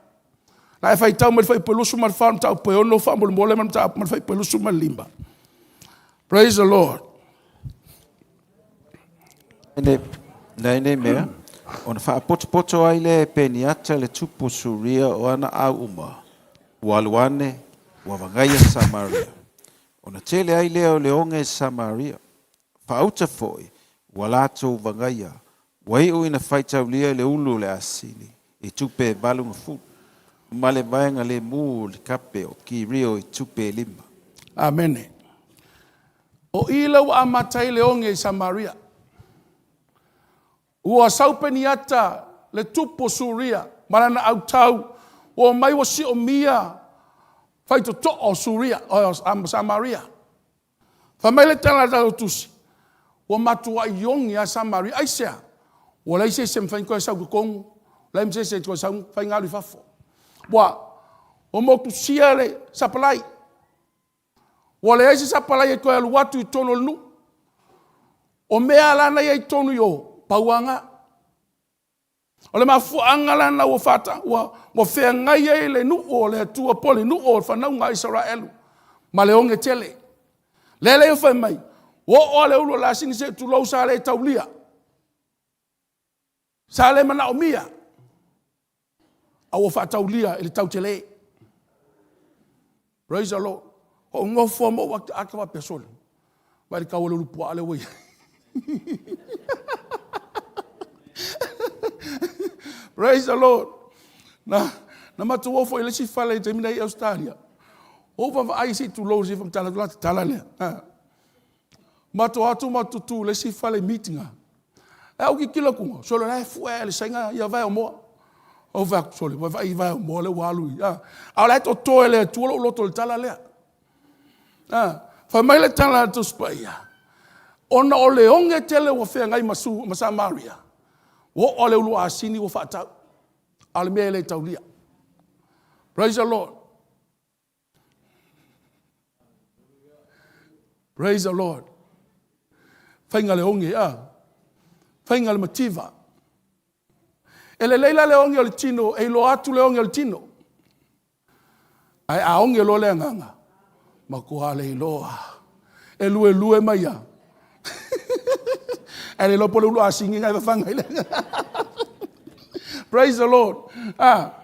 La e faitau mai le fuaiupu e 24 mataupu e 6 faamolemole ma le mataupu ma le fuaiupu e 25. Praise the Lord. Nei nei mea, ona faapotopoto ai lea e Peniata le tupu o Suria o ana au uma, ua alu ane, ua vagaia Samaria. Ona tele ai lea o le oge i Samaria. Faauta foi, ua latou vagaia, ua iu ina faitaulia le ulu o le asini i tupe e 80, ma le vaega lemu o le kape o kirio i tupe e 5. Amene. O i lea ua amata ai le oge i Samaria. Ua sau Peniata le tupu o Suria ma lana autau, ua omai ua siomia faitotoa o Suria, o Samaria. Fai mai le tala a le tatou tusi, ua matuai oge lava Samaria. Aisea? Ua leai se isi e mafai ona toe sau i totonu, leai ma se isi e toe sau mafai ona alu i fafo. Ua motusia le sapalai. Ua leai se sapalai e toe alu atu i totonu o le nuu. O mea la na i ai i totonu i o, pau lava na. O le mafuaaga la lena ua feagai ai le nuu o le Atua po o le nuu o le fanauga a Isaraelu ma le oge tele. Lea la fai mai, ua oo lava le ulu o le asini se i tulou sa le taulia, sa le manaomia, a ua faataulia i le tau tele. Praise the Lord. Ou nofo lava ma ou ataata faapea, sole, vaai i le tau o le ulu puaa lea ua i ai. Praise the Lord. Na matou o foi i le isi fale i le taimi la e i Ausetalia, ua ou vaavaai se i tulou i le faamatalaga atu le tala lea, matou o atu matou tutu i le isi fale i meeting ae ou tilotilo atu, sole o la e fue lava e le Saina ia vae o moa. Ou fai atu, sole, vaai i vae o moa lea ua alu i… a o la e toto e le Atua lou loto i le tala lea. Fai mai le tala a le Tusi Paia, ona o le oge tele ua feagai ma Samaria, ua oo lava i le ulu asini ua faatau, a o le mea e le taulia. Praise the Lord. Praise the Lord. Faiga le oge, a? Faiga le mativa. E lelei la le oge o le tino e iloa atu le oge o le tino. Ae a oge loa le agaga, matua le iloa. E luelue mai lava. Ae le iloa po o le ulu asini lena e fafaga ai le. Praise the Lord. Ah.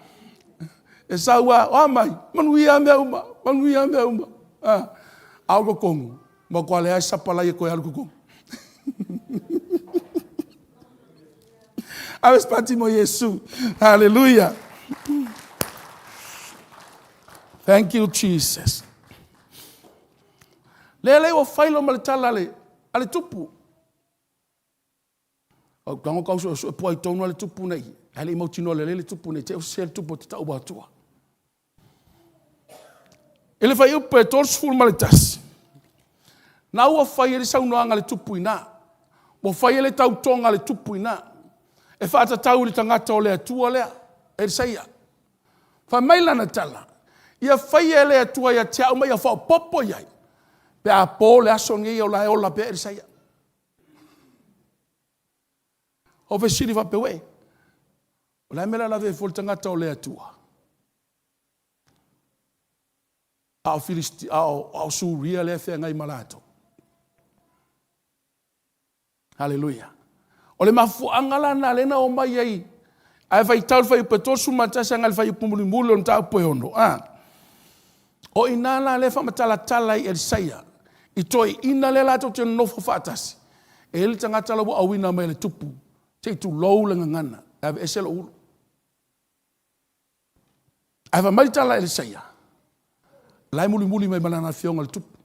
E sau lava, o a mai? Manuia mea uma, manuia mea uma. Ah. A o totonu, matua leai se sapalai e toe alu i totonu. Ave se pati mo Iesu. Hallelujah. Thank you, Jesus. Lea lea ua failo ma le tala a le tupu. Ou tago tau suesue pua i tonu le tupu nei. Ae le i mautinoa lelei le tupu nei. Te o se le tupu o te tau atua. I le fuaiupu e 31, na ua fai ai le saunoaga a le tupu i ina, ua fai ai le tautoga a le tupu i ina, e faatatau i le tagata o le Atua lea, Elisaia. Fai mai lana tala, ia faia e le Atua ia te au ma ia faaopoopo i ai, pe a po le aso lenei o la e ola pea Elisaia. Ou fesili faapea, uē, o le a le mea o le a lavea ai fua le tagata o le Atua? A o Filisti, a o Suria lea e feagai ma latou. Haleluia. O le mafuaaga la lena lea na omai ai ae faitau le fuaiupu e 31 agai le fuaiupu mulimuli o le mataupu e 6, a. O i ina la lea e faamatalatala ai e Elisaia i toeaiina lea latou te nonofo faatasi, e i ai le tagata la ua auina mai e le tupu, se i tulou le gagana, e aveese lou ulu. Ae fai mai le tala a Elisaia, la e mulimuli mai ma lana afioga i le tupu.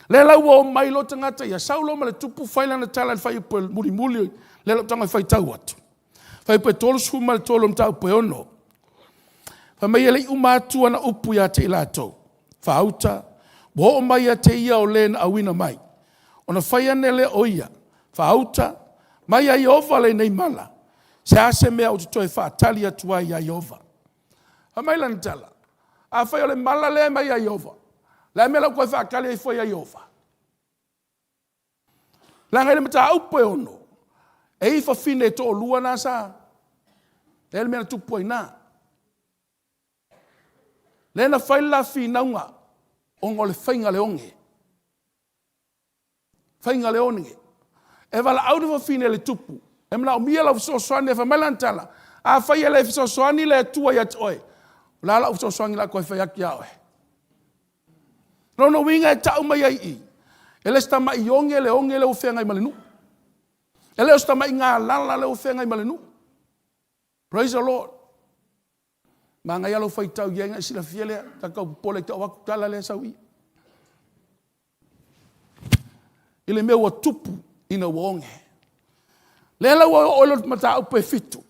Lea la ua omai loa tagata ia, sau loa ma le tupu fai lana tala i le fuaiupu mulimuli, lea o le a ou tago e faitau atu. Fuaiupu e 33 o le mataupu e 6. Fai mai e le i uma atu ana upu ia te i latou, faauta, ua oo mai ia te ia o le na auina mai. Ona fai ane lea o ia, faauta, mai ia Ieova lenei mala, se a se mea ou te toe faatali atu ai ia Ieova? Fai mai lana tala, afai o le mala lea mai ia Ieova, o le a le mea o le a ou toe faatali ai fua ia Ieova? Leaga i le mataupu e 6, E i fafine e toalua na sa. Lea le mea na tupu ai na. Lea na fai le la finauga ona o le faiga le oge. Faiga le oge. E valaau le fafine i le tupu, e manaomia lau fesoasoani, ae fai mai lana tala, afai e le fesoasoani le Atua ia te oe, o le a lau fesoasoani o le a toe fai atu ia oe? O lona uiga e tau mai ai i i, e le o se tamai oge le oge lea ua feagai ma le nuu. E le o se tamai galala lea ua feagai ma le nuu. Praise the Lord. Manaia lou faitau i ai ona e silafia lea, ta tau popole i tau atu tala lea e sau i i. I le mea ua tupu ina ua oge. Lea la ua oo i le mataupu e 7.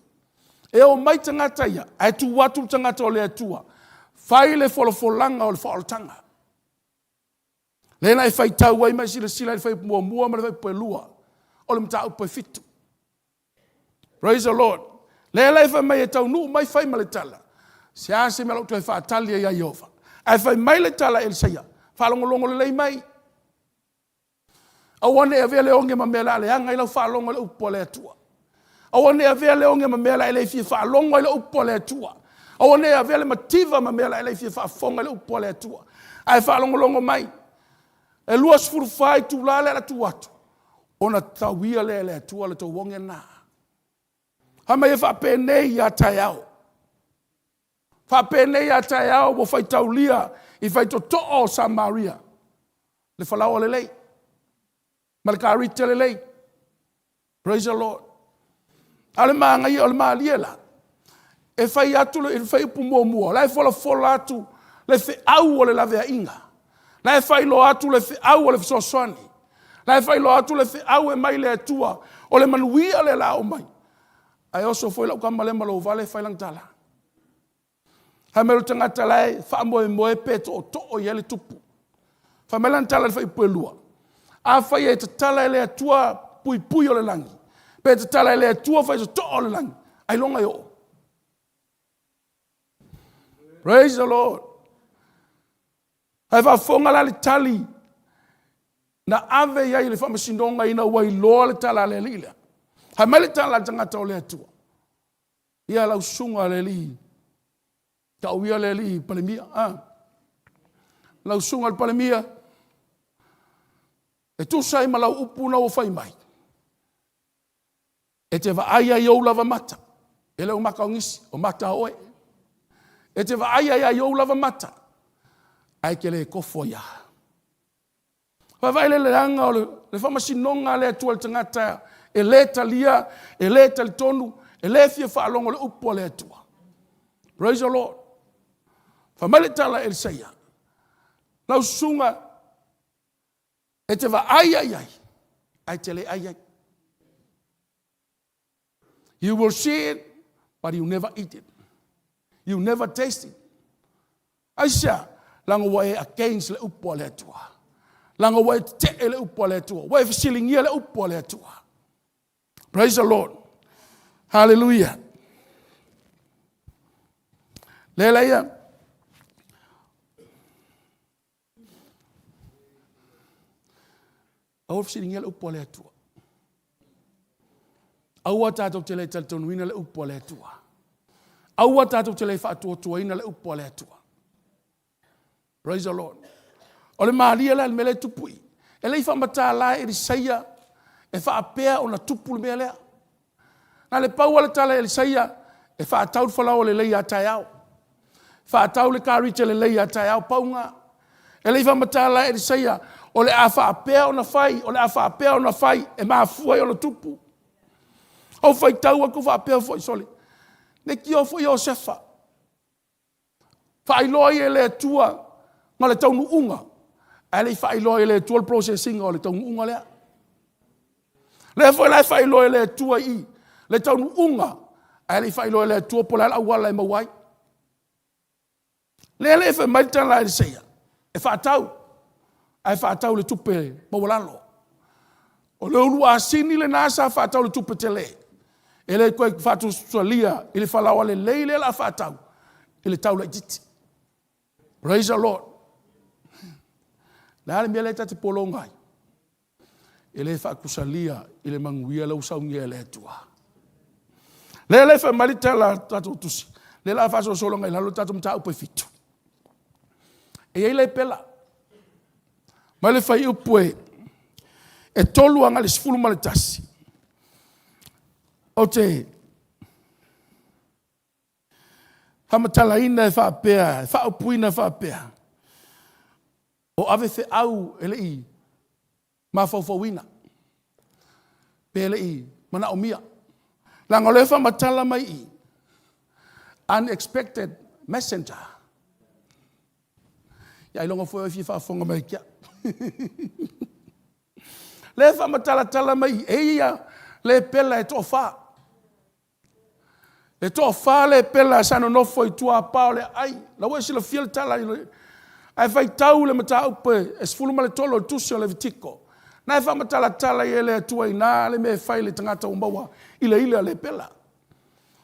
E omai tagata ia, ae tu atu le tagata o le Atua, fai le folafolaga o le faaolataga. Lea na e faitau ai ma e silasila i le fuaiupu 1 ma le fuaiupu 2 o le mataupu e 7. Praise the Lord. Lea la e fai mai e taunuu mai fai ma le tala, se a se mea o le a ou toe faatali ai ia Ieova? Ae fai mai le tala a Elisaia, faalogologo lelei mai, aua ne i avea le oge ma mea o le a leaga ai lau faalogo i le upu a le Atua. Aua ne i avea le oge ma mea o le a e le fia faalogo ai le upu a le Atua. Aua ne i avea le mativa ma mea o le a e le fia faafofoga i le upu a le Atua. Ae faalogologo mai, e 24 itula lea o le a tuu atu, ona tauia lea e le Atua le tou oge lena. Fai mai e faapenei a taeao, faapenei a taeao ua faitaulia i faitotoa o Samaria le falaoa lelei ma le karite lelei. Praise the Lord. A o le manaia, o le malie la, e fai atu le fuaiupu muamua, o la e folafola atu le feau o le laveaiga, la e faailoa atu le feau o le fesoasoani, la e faailoa atu le feau e mai le Atua, o le manuia lea o le a oo mai. Ae oso foi lau tama lea ma louvale fai lana tala. Fai mai o le tagata la e faamoemoe pe tootoo i ai le tupu. Fai mai lana tala i le fuaiupu e 2, afai e tatala e le Atua puipui o le lagi, pe tatala e le Atua faitotoa o le lagi, ailoga e oo. Praise the Lord. Ae faafofoga la le tali na ave i ai i le faamasinoga ina ua iloa le tala a le alii lea. Fai mai le tala a le tagata o le Atua, ia lau susuga le alii, tau ia le alii Palemia, lau susuga le Palemia, e tusa ai ma lau upu na ua fai mai, e te vaai ai i ou lava mata, e le o mata o nisi, o mata a oe. E te vaai ai i ou lava mata, ae e te le tofo ai lava. Vaavaai le leaga o le faamasinoga a le Atua i le tagata e le talia, e le talitonu, e le fia faalogo i le upu a le Atua. Praise the Lord. Fai mai le tala a Elisaia, lau susuga e te vaai ai ai, ae te le ai ai. You will see it, but you never eat it. You never taste it. Aisea, leaga ua e against le upu a le Atua. Leaga ua e tetee le upu a le Atua. Ua e fesiligia le upu a le Atua. Praise the Lord. Hallelujah. Lea la ia. Aua le fesiligia le upu a le Atua. Aua tatou te le talitonuina le upu a le Atua. Aua tatou te le faatuatuaina le upu a le Atua. Praise the Lord. O le malie la le mea lea e tupu i. E le i faamatala e Elisaia e faapea ona tupu le mea lea. Na le pau le tala e Elisaia e faatau le falaoa lelei a taeao. Faatau le karite lelei a taeao pauga. E le i faamatala e Elisaia o le a faapea ona fai, o le a faapea ona fai e mafua ai ona tupu. Ou faitau atu faapea foi, sole, leitio foi Iosefa, faailoa ia e le Atua ma le taunuuga, ae le i faailoa e le Atua le process ina o le taunuuga lea. Lea foi la e faailoa e le Atua i i le taunuuga, ae le i faailoa e le Atua po o le a le auala e maua ai. Lea le fai mai le tala a Elisaia, e faatau, ae faatau le tupe maualalo. O le ulu asini lena sa faatau le tupe tele. E le toe faatusatusalia i le falaoa lelei lea o le a faatau i le tau laitiiti. Praise the Lord. Le a le mea lea ta te pologa ai? E le faakusalia i le manuia lea ua saunia e le Atua. Lea le fai mai le tala a tatou tusi, lea la faasolosolo agai lalo le tatou mataupu e fitu. E i ai le pela, mai le fuaiupu e 3 agai le 11, ou te faamatalaina e faapea, e faaupuina e faapea, o ave feau e le i mafaufauina, pe le i manaomia. Leaga o lea e faamatala mai i i, unexpected messenger. Ia ailoga foi o oe e fia faafofoga mai ia te au. O lea e faamatalatala mai i i, e i ai ia lepela e toafa. E toafa lepela sa nonofo i tuapa o le aai. O la ua e silafia le tala, ae faitau le mataupu e 13 o le tusi o Levitiko, o lena e faamatalatala i ai e le Atua i ina le mea e fai i le tagata ua maua i le ila lepela.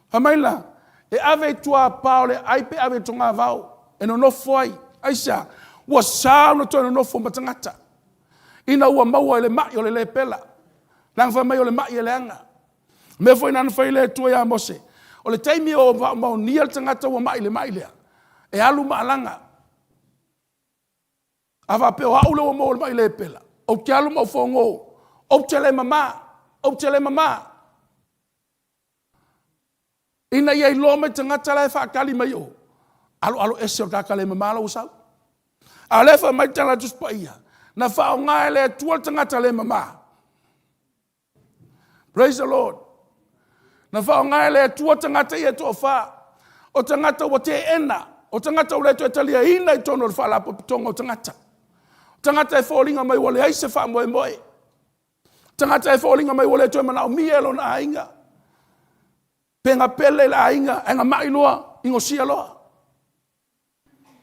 Fai mai la, e ave i tuapa o le aai pe ave i togavao e nonofo ai. Aisea? Ua sa ona toe nonofo ma tagata ina ua maua i le mai o le lepela. Leaga fai mai o le mai e leaga. O le mea foi lena na fai ai le Atua ia Mose, o le taimi e faamaonia le tagata ua mai i le mai lea, e alu ma alaga. A faapea o au lea ua maua i le mai lepela, ou te alu ma ou fogo, ou te le mama, ou te le mama. Ina ia iloa mai e tagata la e faatali mai o, aloalo ese o le tagata le mama la ua sau. A o lea e fai mai le tala a le Tusi Paia, na faaaoga e le Atua le tagata le mama. Praise the Lord. Na faaaoga e le Atua tagata ia e toafa. O tagata ua teena, o tagata ua le toe taliaina i totonu o le faalapotopotoga o tagata. O tagata e foliga mai ua leai se faamoemoe. O tagata e foliga mai ua le toe manaomia e lona aiga. Pe na pele i le aiga, ae na mai loa, inosia loa.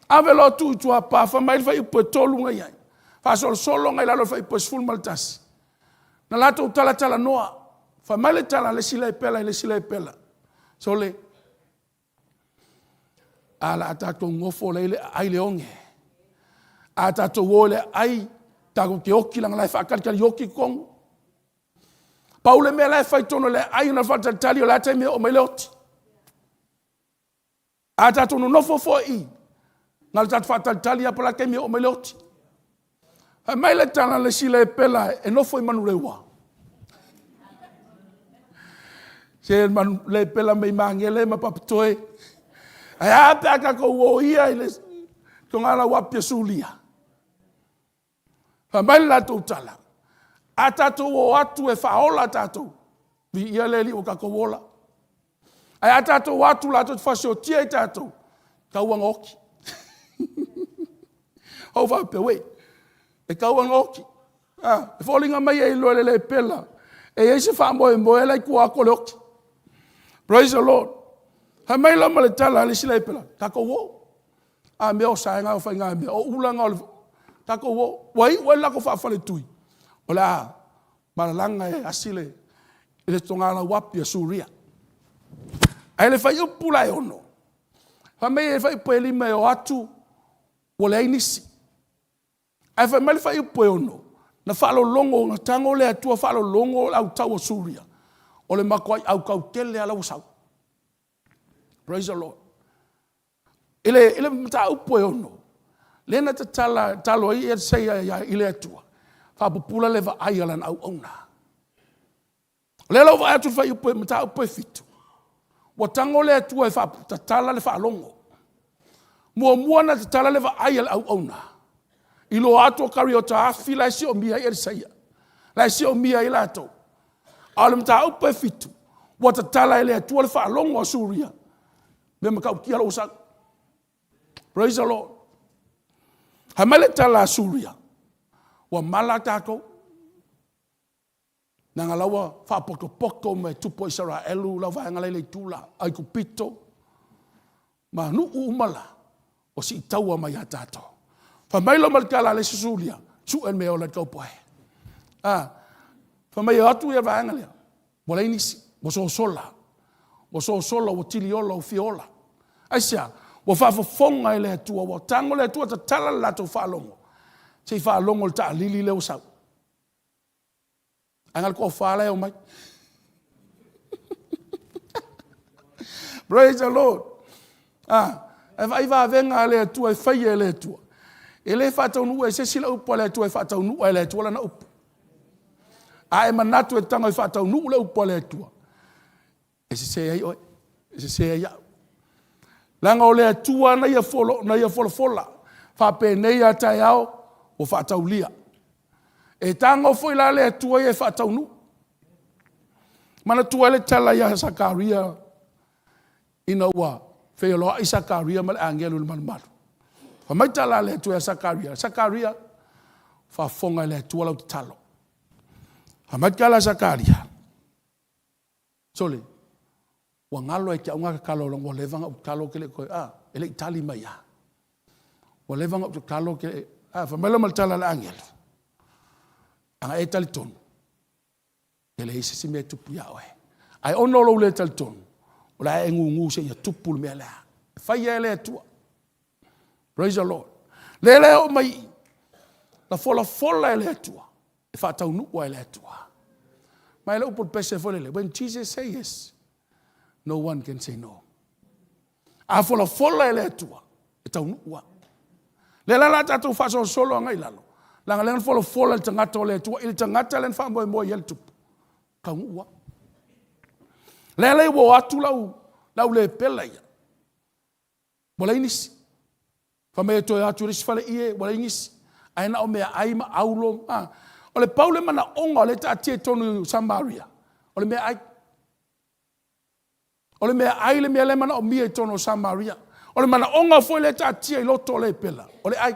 Ave loa tuu i tua, pa, fai mai le fuaiupu e 3 na i ai. Faasolosolo agai lalo i le fuaiupu e 11. Na latou talatalanoa, fai mai le tala a le isi lepela i le isi lepela, sole, a la a tatou nofo la i le aai le oge. A tatou o i le aai, tatou te oti leaga o la e faatalitali oti totonu. Pau le mea la e fai totonu o le aai ona faatalitali o le a taimi e oo mai le oti. A tatou nonofo foi i, na o le tatou faatalitali lava po o le a le taimi e oo mai le oti. Fai mai le tala a le isi lepela e nofo i Manurewa. Se manu, lepela mai Magele ma Papatoe. Ae a pe a tatou o ia i le togala apia Sulia. Fai mai le latou tala, a tatou o atu e faaola tatou, viia le Alii ua tatou ola. Ae a tatou o atu latou te faasiotia i tatou, tau lava ina oti. Ou faapea, uei, e tau lava ina oti. E foliga mai e iloa e le lepela e i ai se faamoemoe la e i tua atu o le oti. Praise the Lord. Fai mai la ma le tala a le isi lepela, tatou o. A mea o saega o faigamea, o ula na o le... Tatou o. Ua iu ai le latou faafaletui, o le a malalaga e asi le togalauapi a Suria. Ae le fuaiupu la e 6, fai mai le fuaiupu e 5 e o atu ua leai nisi. Ae fai mai le fuaiupu e 6, na faalologo, na tago le Atua faalologo le au tau a Suria, o le matuai autau tele lava la ua sau. Praise the Lord. I le mataupu e 6, lea na tatala, tatalo ai Elisaia i le Atua, faapupula le vaai a lana auauna. O lea la ua vaai atu i le fuaiupu mataupu e 7, ua tago le Atua e faatatala le faalogo. Muamua ona tatala le vaai a le auauna, iloa atu o kariota afi la e siomia ai Elisaia, la e siomia ai latou. A o le mataupu e 7, ua tatala e le Atua le faalogo a Suria, mea matautia lou sau. Praise the Lord. Fai mai le tala a Suria, ua mala tatou. Leaga la ua faapotopoto mai tupu o Isaraelu lau vaega la i le itu la, Aikupito ma nuu uma la, ua siitaua mai ia tatou. Fai mai loa ma le tala a le isi Suria, sue le mea e ola ai le taupoe. Ah, fai mai e o atu ia vaega lea, ua leai nisi, ua sosola, ua sosola, ua tiliola, ua fiola. Aisea? Ua faafofoga e le Atua, ua tago le Atua tatala le latou faalogo, se i faalogo i le taalili lea ua sau. Ae na o le toafa la e omai. Praise the Lord. Ah, e vaai vavega a le Atua e faia e le Atua. E le faataunuu e se isi le upu a le Atua e faataunuu e le Atua lana upu. A e manatu e tago e faataunuu le upu a le Atua, e sese ai oe, e sese ai au. Leaga o le Atua na ia, folo, na ia folafola, faapenei a taeao ua faataulia. E tago foi la le Atua ia e faataunuu. Manatua ai le tala ia Sakaria ina ua feiloai Sakaria ma le agelu i le malumalu. Fai mai tala a le Atua ia Sakaria, Sakaria, faafofoga e le Atua lau tatalo. Fai mai le tala a Sakaria, Sole, ua galo ia te au na tatalo leaga ua leva ona ou tatalo ou te le i toe, a, e le i tali mai lava. Ua leva ona ou tatalo ou te le i, a, fai mai lea ma le tala a le agelu, a na e talitonu, e leai se isi mea e tupu ia oe. Ae ona o lou le talitonu, o le a e gugu seia tupu le mea lea. E fai e le Atua. Praise the Lord. Lea la e oo mai i i, na folafola e le Atua, e faataunuu e le Atua. Ma e le upu o le pese foi lele, when Jesus say yes, no one can say no. A folafola e le Atua, e taunuu lava. Lea la la tatou faasolosolo agai i lalo, leaga lea na folafola e le tagata o le Atua i le tagata lea na faamoemoe i ai le tupu, taunuu lava. Lea la ua o atu lau, lau lepela ia, ua leai nisi. Fai mai e toe o atu i le isi faleie, ua leai nisi. Ae na o meaai ma auro. A. O le pau le manaoga o lea e taatia i totonu o Samaria, o le meaai. O le meaai le mea lea e manaomia i totonu o Samaria. O le manaoga foi lea e taatia i loto o Lepela, o le ai.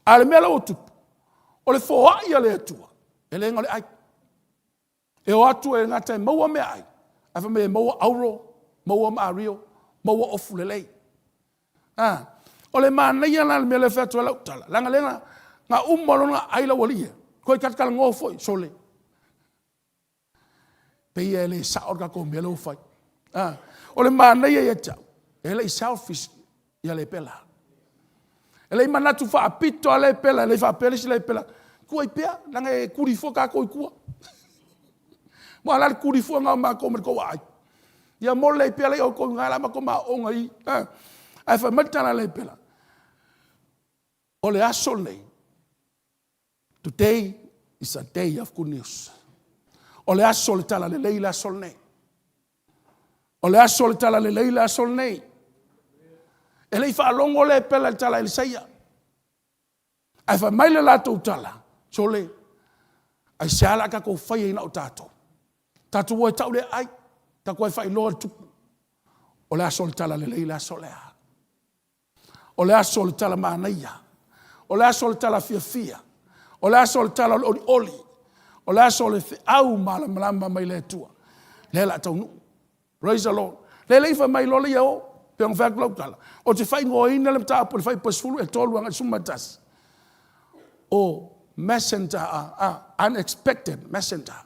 A o le mea la ua tupu, o le foai a le Atua, e le na o le ai. E o atu e gata e maua meaai, ae fai mai e maua auro, maua mario, maua ofu lelei. A, o le manaia la le mea lea e fai atu ai lau tala, leaga lea na uma loa ona aai le aualii ia, toe talatalanoa foi, sole, pei lava e le sao le tatou mea lea ua fai. A, o le manaia ia te au, e le i selfish ia Lepela. E le i manatu faapito lava Lepela, e le i faapea le isi Lepela, tuu ai pea, leaga e tuli fua tatou i tua. Aua o le a le tuli fuaga o matou ma le tou aai? Ia mole ai pea la outou i ina o le a matou maooga i i. Ae fai mai le tala a Lepela, o le aso lenei, today is a day of good news. O le aso o le talalelei le aso lenei. O le aso o le talalelei le aso lenei. E le i faalogo Lepela i le tala a Elisaia. Ae fai mai le latou tala, sole, aisea la tatou fai ai na o tatou? Tatou o e tau le aai, tatou o e faailoa i le tupu. O le aso o le talalelei le aso lea. O le aso o le tala manaia. O le aso o le tala fiafia. O le aso o le tala o le olioli. O le aso o le feau malamalama mai le Atua. Lea o le a taunuu. Praise the Lord. Lea le i fai mai loa lea o, pei ona fai atu lau tala, ou te faaigoaina le mataupu i le fuaiupu e 13 agai i le 11, o messenger, unexpected messenger,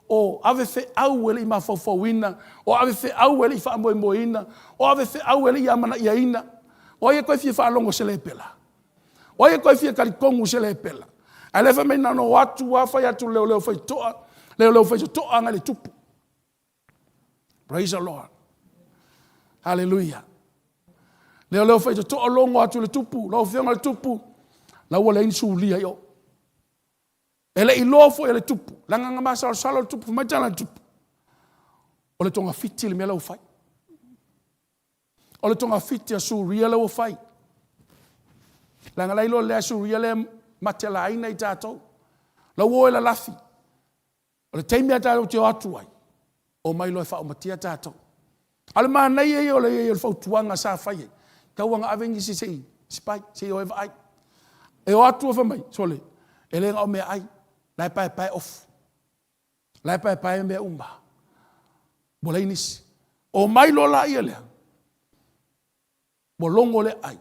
o ave feau e le i mafaufauina, o ave feau e le i faamoemoeina, o ave feau e le i amanaiaina. O ai e toe fia faalogo i se lepela? O ai e toe fia talitonu i se lepela? A o lea e fai mai na ona o atu lava fai atu i le leoleo faitotoa, leoleo faitotoa agai le tupu. Praise the Lord. Hallelujah. Leoleo faitotoa logo atu i le tupu, lau afioga i le tupu, la ua leai ni sulia i o. E le i iloa foi e le tupu, leaga na masalosalo le tupu, fai mai tala a le tupu, o le togafiti le mea la ua fai. O le togafiti a Suria la ua fai. Leaga la iloa lea Suria lea matelaina i tatou. La ua o e lalafi. O le taimi a tatou te o atu ai, omai loa e faaumatia tatou. A o le manaia ia o le fautuaga sa fai ai, tau lava ina ave nisi se i spy, se i o e vaai. E o atu fai mai, sole, e le na o meaai, la e paepae ofu, la e paepae mea uma, ua leai nisi. Omai loa laia lea, ua logo le aai,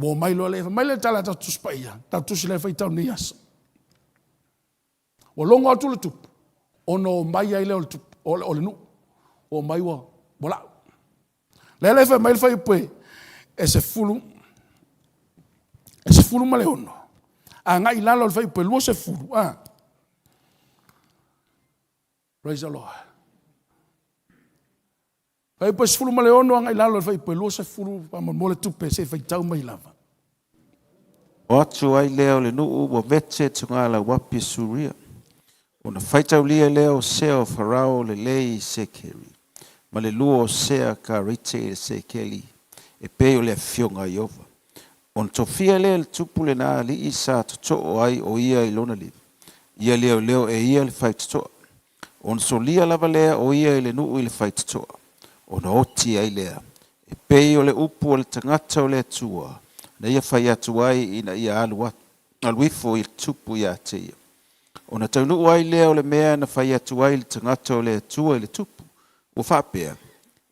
ua omai loa le, fai mai le tala a le tatou Tusi Paia, le tatou Tusi lea e faitau i lenei aso. Ua logo atu le tupu, ona omai ai lea o le tupu, o le nuu, ua omai ua lau. Lea la e fai mai le fuaiupu e 16, agai i lalo i le fuaiupu e 20, a. Praise the Lord. Fuaiupu e 16 agai i lalo i le fuaiupu e 20, faamolemole tupe se i faitau mai lava. O atu ai lea o le nuu ua vete tugalauapi Suria. Ona faitaulia lea o sea o Farao lelei i Sekeli, ma le lua o sea karite i le sekeli, e pei o le afioga a Ieova. Ona tofia lea e le tupu lena alii sa totoo ai o ia i lona lima, ia leoleo e ia le faitotoa. Ona solia lava lea o ia i le nuu i le faitotoa, ona oti ai lea, e pei o le upu a le tagata o le Atua na ia fai atu ai ina ia alu alu ifo i le tupu ia te ia. Ona taunuu ai lea o le mea na fai atu ai le tagata o le Atua i le tupu, ua faapea,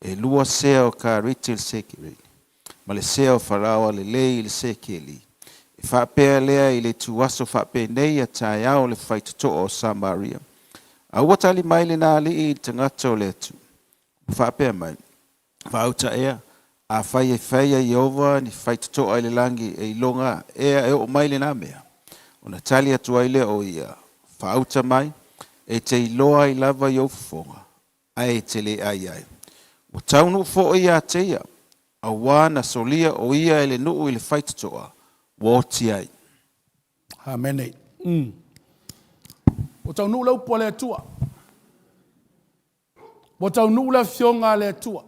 E lua sea o karite i le sekeli, ma le sea o falaoa lelei i le sekeli. E faapea lea i le ituaso faapenei a taeao le faitotoa o Samaria. A ua tali mai lena alii i le tagata o le Atua, ua faapea mai, Faauta ea, afai e faia Ieova ni faitotoa i le lagi, e iloga ea e oo mai lena mea? Ona tali atu ai lea o ia, Faauta mai, e te iloa ai lava i ou fofoga, ae e te le ai ai. Ua taunuu foi ia te ia, auā na solia o ia e le nuu i le faitotoa, ua oti ai. Amene. Ua taunuu le upu a le Atua. Ua taunuu le afioga a le Atua.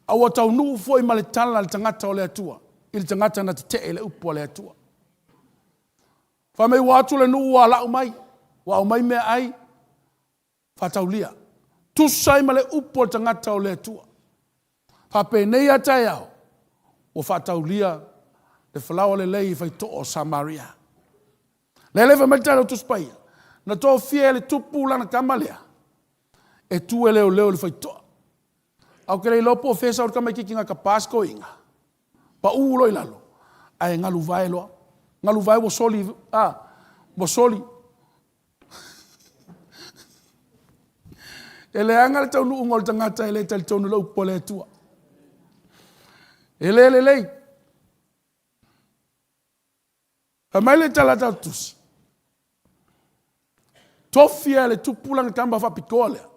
A ua taunuu foi ma le tala a le tagata o le Atua i le tagata na tetee i le upu a le Atua. Fai mai ua atu le nuu ua ala'u mai, ua aumai meaai faataulia. Tusa ai ma le upu a le tagata o le Atua. Faapenei a taeao, ua faataulia le falaoa lelei i faitoa o Samaria. Lea le fai mai le tala o Tusi Paia, na tofia e le tupu lana tama lea, e tu e leoleo i le faitoa. Ae ou te le iloa po o fea e sau le tamaitiiti na tapa si toeaina, pau loa i lalo, ae galu vae loa. Galu vae ua soli, a, ua soli. E leaga le taunuuga o le tagata e le talitonu i le upu a le Atua. E le lelei. Fai mai le tala a tatou tusi, tofi e le tupu lana tama faapitoa lea.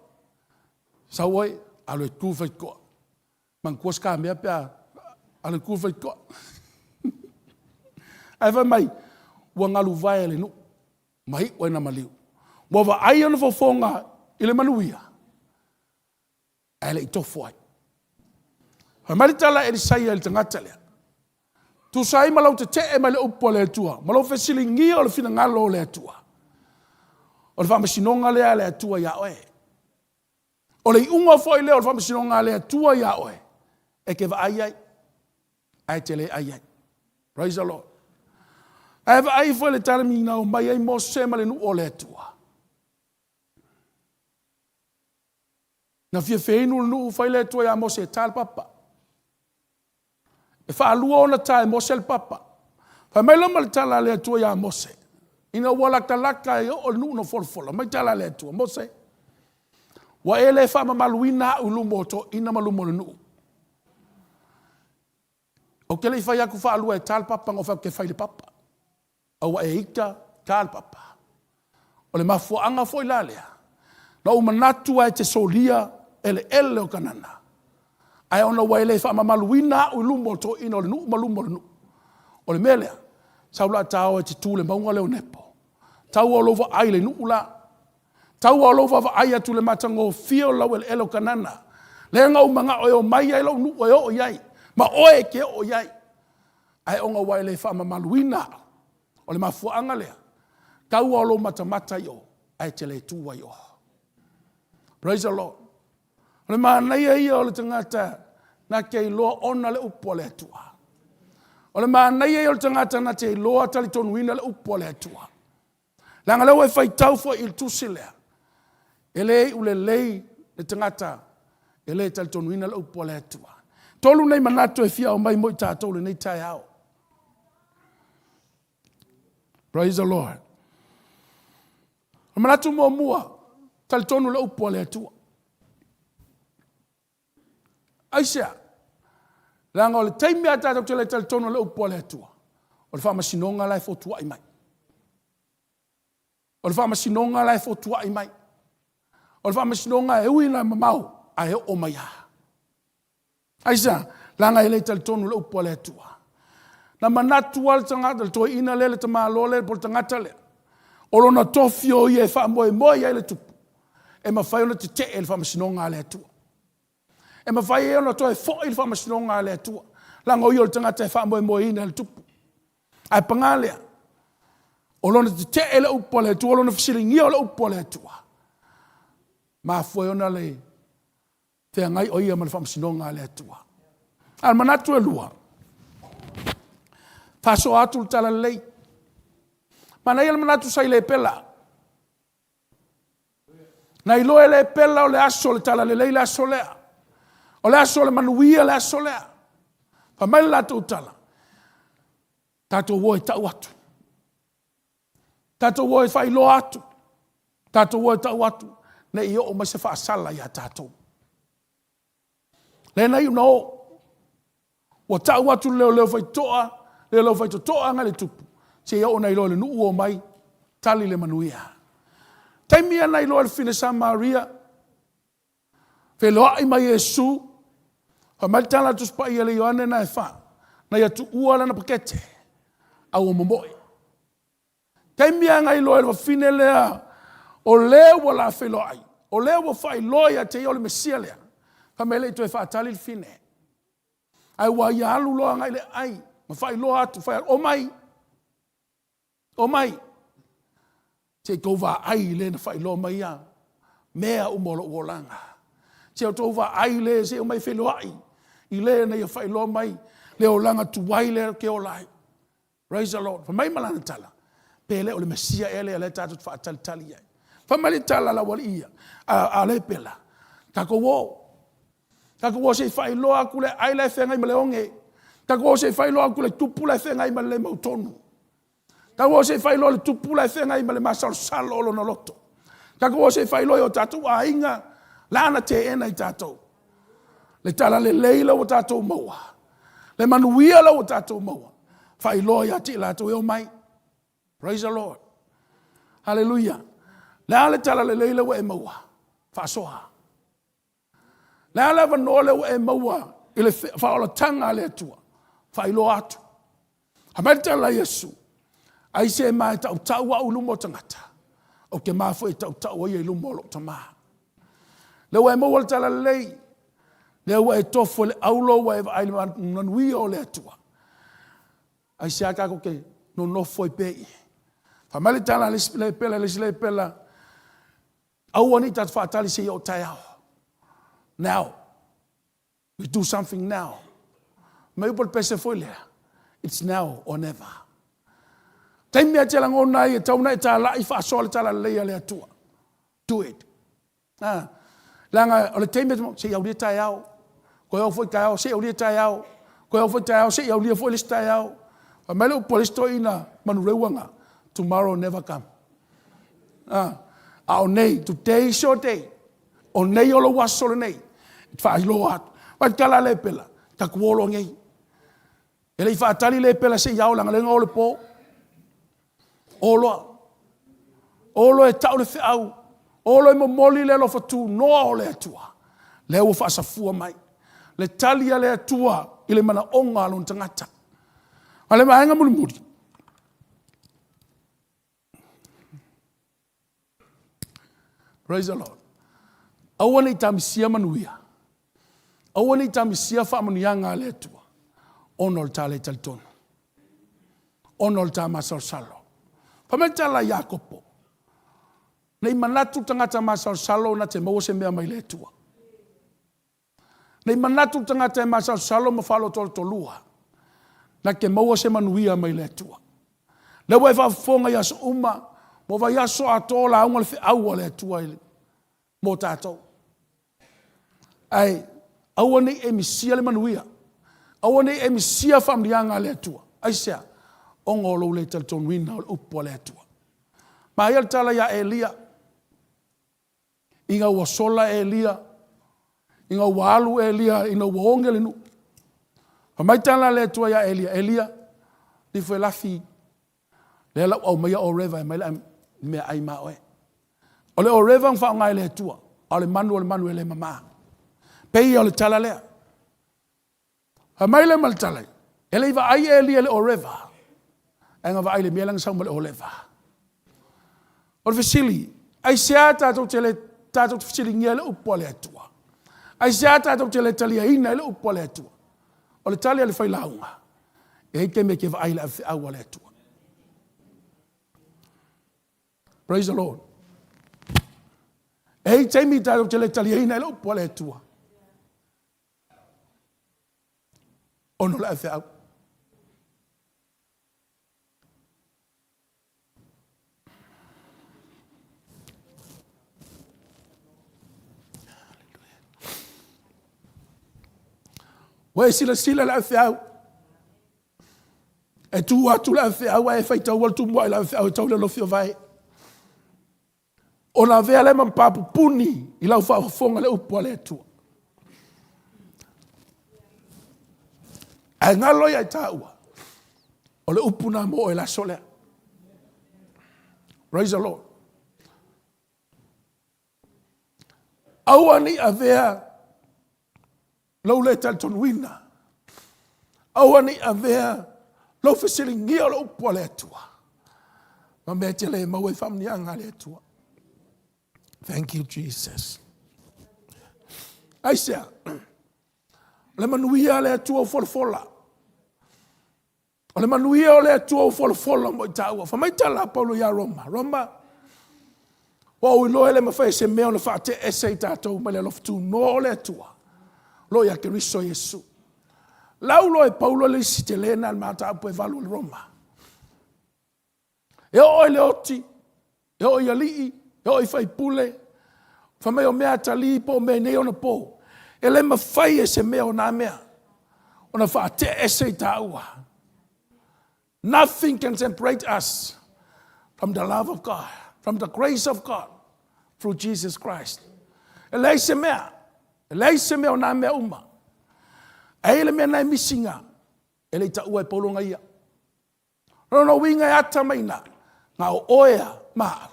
Sau oe, alu e tu faitoa. Manatua se ta mea pe a alu e tu faitoa. Ae fai mai, ua galu vae le nuu, ma iu ai na maliu. Ua vaai ona fofoga i le manuia, ae le i tofo ai. Fai mai le tala a Elisaia i le tagata lea, tusa ai ma lau tetee mai le upu a le Atua, ma lou fesiligia o le finagalo o le Atua, o le faamasinoga lea a le Atua iā oe. O le iuga foi lea o le faamasinoga a le Atua iā oe, e te vaai ai, ae te le ai ai. Praise the Lord. Ae vaai foi le tala na omai ai Mose ma le nuu o le Atua. Na fia feinu le nuu fai le Atua iā Mose e ta le papa. E faalua ona ta e Mose le papa. Fai mai la ma le tala a le Atua iā Mose, ina ua latalata e oo le nuu na folafola mai tala a le Atua, Mose, ua e le faamamaluina au i luma o toeaiina ma luma o le nuu. Ou te le i fai atu faalua e ta le papa na ou fai atu ou te fai i le papa. A ua e ita ta le papa. O le mafuaaga foi la lea, na ou manatu lava e te solia eleele o Kanana, ae ona ua e le faamamaluina au i luma o toeaiina o le nuu ma luma o le nuu. O le mea lea, sau la ta o e te tu i le mauga lea o Nepo. Tau lava o lou vaai i le nuu la. Tau lava o lou vaavaai atu i le matagofie o le laueleele o Kanana, lea na ou manao e omai ai lou nuu e oo i ai, ma oe e te oo i ai. Ae ona ua e le faamamaluina au, o le mafuaaga lea, tau lava o lou matamata i o, ae te le tu ai i o. Praise the Lord. O le manaia ia o le tagata na te iloa ona le upu a le Atua. O le manaia ia o le tagata na te iloa talitonuina le upu a le Atua. Leaga lea ua e faitau foi i le tusi lea, e le iu lelei le tagata e le talitonuina le upu a le Atua. Tolu nei manatu e fia aumai mo i tatou lenei taeao. Praise the Lord. O manatu muamua, talitonu le upu a le Atua. Aisea? Leaga o le taimi a tatou te le talitonu le upu a le Atua, o le faamasinoga la e fotuai mai. O le faamasinoga la e fotuai mai. O le faamasinoga e ui ina mamao, ae oo mai lava. Aisea? Leaga e le talitonu le upu a le Atua. Na manatu lava le tagata, le toeaina lea, le tamaloa lea po o le tagata lea, o lona tofi o ia e faamoemoe i ai le tupu, e mafai ona tetee i le faamasinoga a le Atua. E mafai ai ona toe foi le faamasinoga a le Atua, leaga o ia o le tagata e faamoemoeina e le tupu. Ae paga lea, o lona tetee i le upu a le Atua, o lona fesiligia o le upu a le Atua, mafua ai ona le feagai o ia ma le faamasinoga a le Atua. A o le manatu e lua, faasoa atu le talalelei. Manaia le manatu sa i Lepela. Na iloa e Lepela o le aso o le talalelei le aso lea. O le aso o le manuia le aso lea. Fai mai le latou tala, tatou o e tau atu. Tatou o e faailoa atu. Tatou o e tau atu, ne i oo mai se faasala ia tatou. Lea na iu na o. Ua tau atu le leoleo faitotoa, leoleo faitotoa agai le tupu, seia oo na iloa i le nuu ua omai, tali le manuia. Taimi lava na iloa e le fafine Samaria, feiloai ma Iesu, fai mai le tala a le Tusi Paia i le Ioane na e fa, na ia tuua lana pakete, a ua momoe. Taimi lava na iloa e le fafine lea, o le ua la feiloai, o le ua faailoa ia te ia o le Mesia lea, fai mai e le i toe faatali le fine. Ae ua ia alu loa agai le aai ma faailoa atu, fai atu, omai, omai, se i tou vaai i le na faailoa mai ia mea uma o lou olaga. Se i outou vaai i le, se i omai e feiloai i le na ia faailoa mai le olaga tuai lea ou te ola ai. Praise the Lord. Fai mai ma lana tala, pe le o le Mesia ea lea lea tatou te faatalitali i ai. Fai mai le tala a le aualii ia, a Lepela, tatou o. Tatou o se i faailoa atu le aai la e feagai ma le oge. Tatou o se i faailoa atu le tupu la e feagai ma le le mautonu. Tatou o se i faailoa le tupu la e feagai ma le masalosalo o lona loto. Tatou o se i faailoa i o tatou aiga lana teena i tatou. Le talalelei la ua tatou maua, le manuia la ua tatou maua, faailoa ia te i latou e omai. Praise the Lord. Hallelujah. Le a le talalelei la ua e maua? Faasoa. Le a le avanoa lea ua e maua i le faaolataga a le Atua? Faailoa atu. Fai mai le tala a Iesu, ai se ma e tautau au i luma o tagata, ou te ma foi e tautau ai ia i luma o lou Tama. Lea ua e maua le talalelei, lea ua e tofo i le aulo ua e vaai i le manuia o le Atua. Aisea tatou te nonofo ai pea i i? Fai mai le tala a le isi lepela i le isi lepela, aua ne i tatou faatali seia oo taeao. Now, we do something now. Mai upu o le pese foi lea, it's now or never. Taimi a te lagona ai e tau na e talai faasoa le talalelei a le Atua. Do it. Ah, leaga o le taimi se i aulia taeao. Koe au foi taeao, se i aulia taeao. Koe au foi taeao, se i aulia foi le isi taeao. Fai mai le upu a le isi toeaina manureuanga, tomorrow never come. Ah, a o nei, today is your day. O nei o lou aso lenei. Faailoa atu. Vai tala le pela, taku olo nei. E le i faatali le pela se i ao leaga lea o le po. O loa. O loa e tau le feau. O loa e momoli le alofa tunoa o le Atua. Lea ua faasafua mai. Le tali a le Atua i le manaoga a lona tagata. A le vaega mulimuli. Praise the Lord. Aua ne i tamisia manuia. Aua ne i tamisia faamanuiaga a le Atua ona o le ta le talitonu. Ona o le ta masalosalo. Fai mai le tala a Iakopo, ne i manatu tagata masalosalo na te maua se mea mai le Atua. Ne i manatu le tagata e masalosalo ma faalotolotolua, na te maua se manuia mai le Atua. Lea ua e faafofoga i aso uma, mo vaiaso atoa lauga le feau a le Atua i mo tatou. Ae aua ne i e misia le manuia, aua ne i e misia faamanuiaga a le Atua. Aisea? Ona o lou le talitonuina o le upu a le Atua. Maia le tala ia Elia, Ina ua sola Elia, ina ua alu Elia, ina ua oge le nuu. Fai mai tala a le Atua ia Elia, Elia, ifo e lafi, lea lau aumaia o reva e mai le mea ai ma oe. O le o reva na faaaoga e le Atua. A o le manu o le manu e le mamā. Pei o le tala lea. Fai mai le ma le tala, e le i vaai Elia i le Oreva, ae na vaai i le mea lea na sau ma le Oleva. O le fesili, aisea tatou te le tatou te fesiligia ai le upu a le Atua? Aisea tatou te le taliaina ai le upu a le Atua? O le tali a le failauga, e i ai taimi e te vaai i le avefeau a le Atua. Praise the Lord. E i ai taimi tatou te le taliaina ai le upu a le Atua. Ona o le avefeau. Ua e silasila i le avefeau. E tu atu le avefeau ae faitaua le tumuai le avefeau e tau le alofi o vae. Ona avea lea ma papupuni i lau faafofoga le upu a le Atua. Ae galo ia i tāua, o le upu nā mo oe le aso lea. Praise the Lord. Aua ne i avea lou le talitonuina. Aua ne i avea lou fesiligia o le upu a le Atua ma mea e te le maua i faamanuiaga a le Atua. Thank you, Jesus. Aisea, o le manuia a le Atua o folafola. O le manuia o le Atua ua folafola mo i tāua. Fai mai tala a Paulo iā Roma. Roma, ua ou iloa e le mafai e se mea ona faate'e ese i tātou mai le alofa tunoa o le Atua, o lo o ia Keriso Iesu. Lau loa e Paulo le isi tele na le mataupu e valu o le Roma. E oo i le oti, e oo i alii, e oo i faipule, fai mai o mea atalii po o mea i nei ona pō. E le mafai e se mea o nā mea ona faate'e ese i tāua. Nothing can separate us from the love of God, from the grace of God through Jesus Christ. E leai se mea, e leai se mea o nā mea uma. Ae i le mea na e misi ngā, e le i taua e Paulo nga ia. Lona uiga e ata mai iina, na o oe a ma au,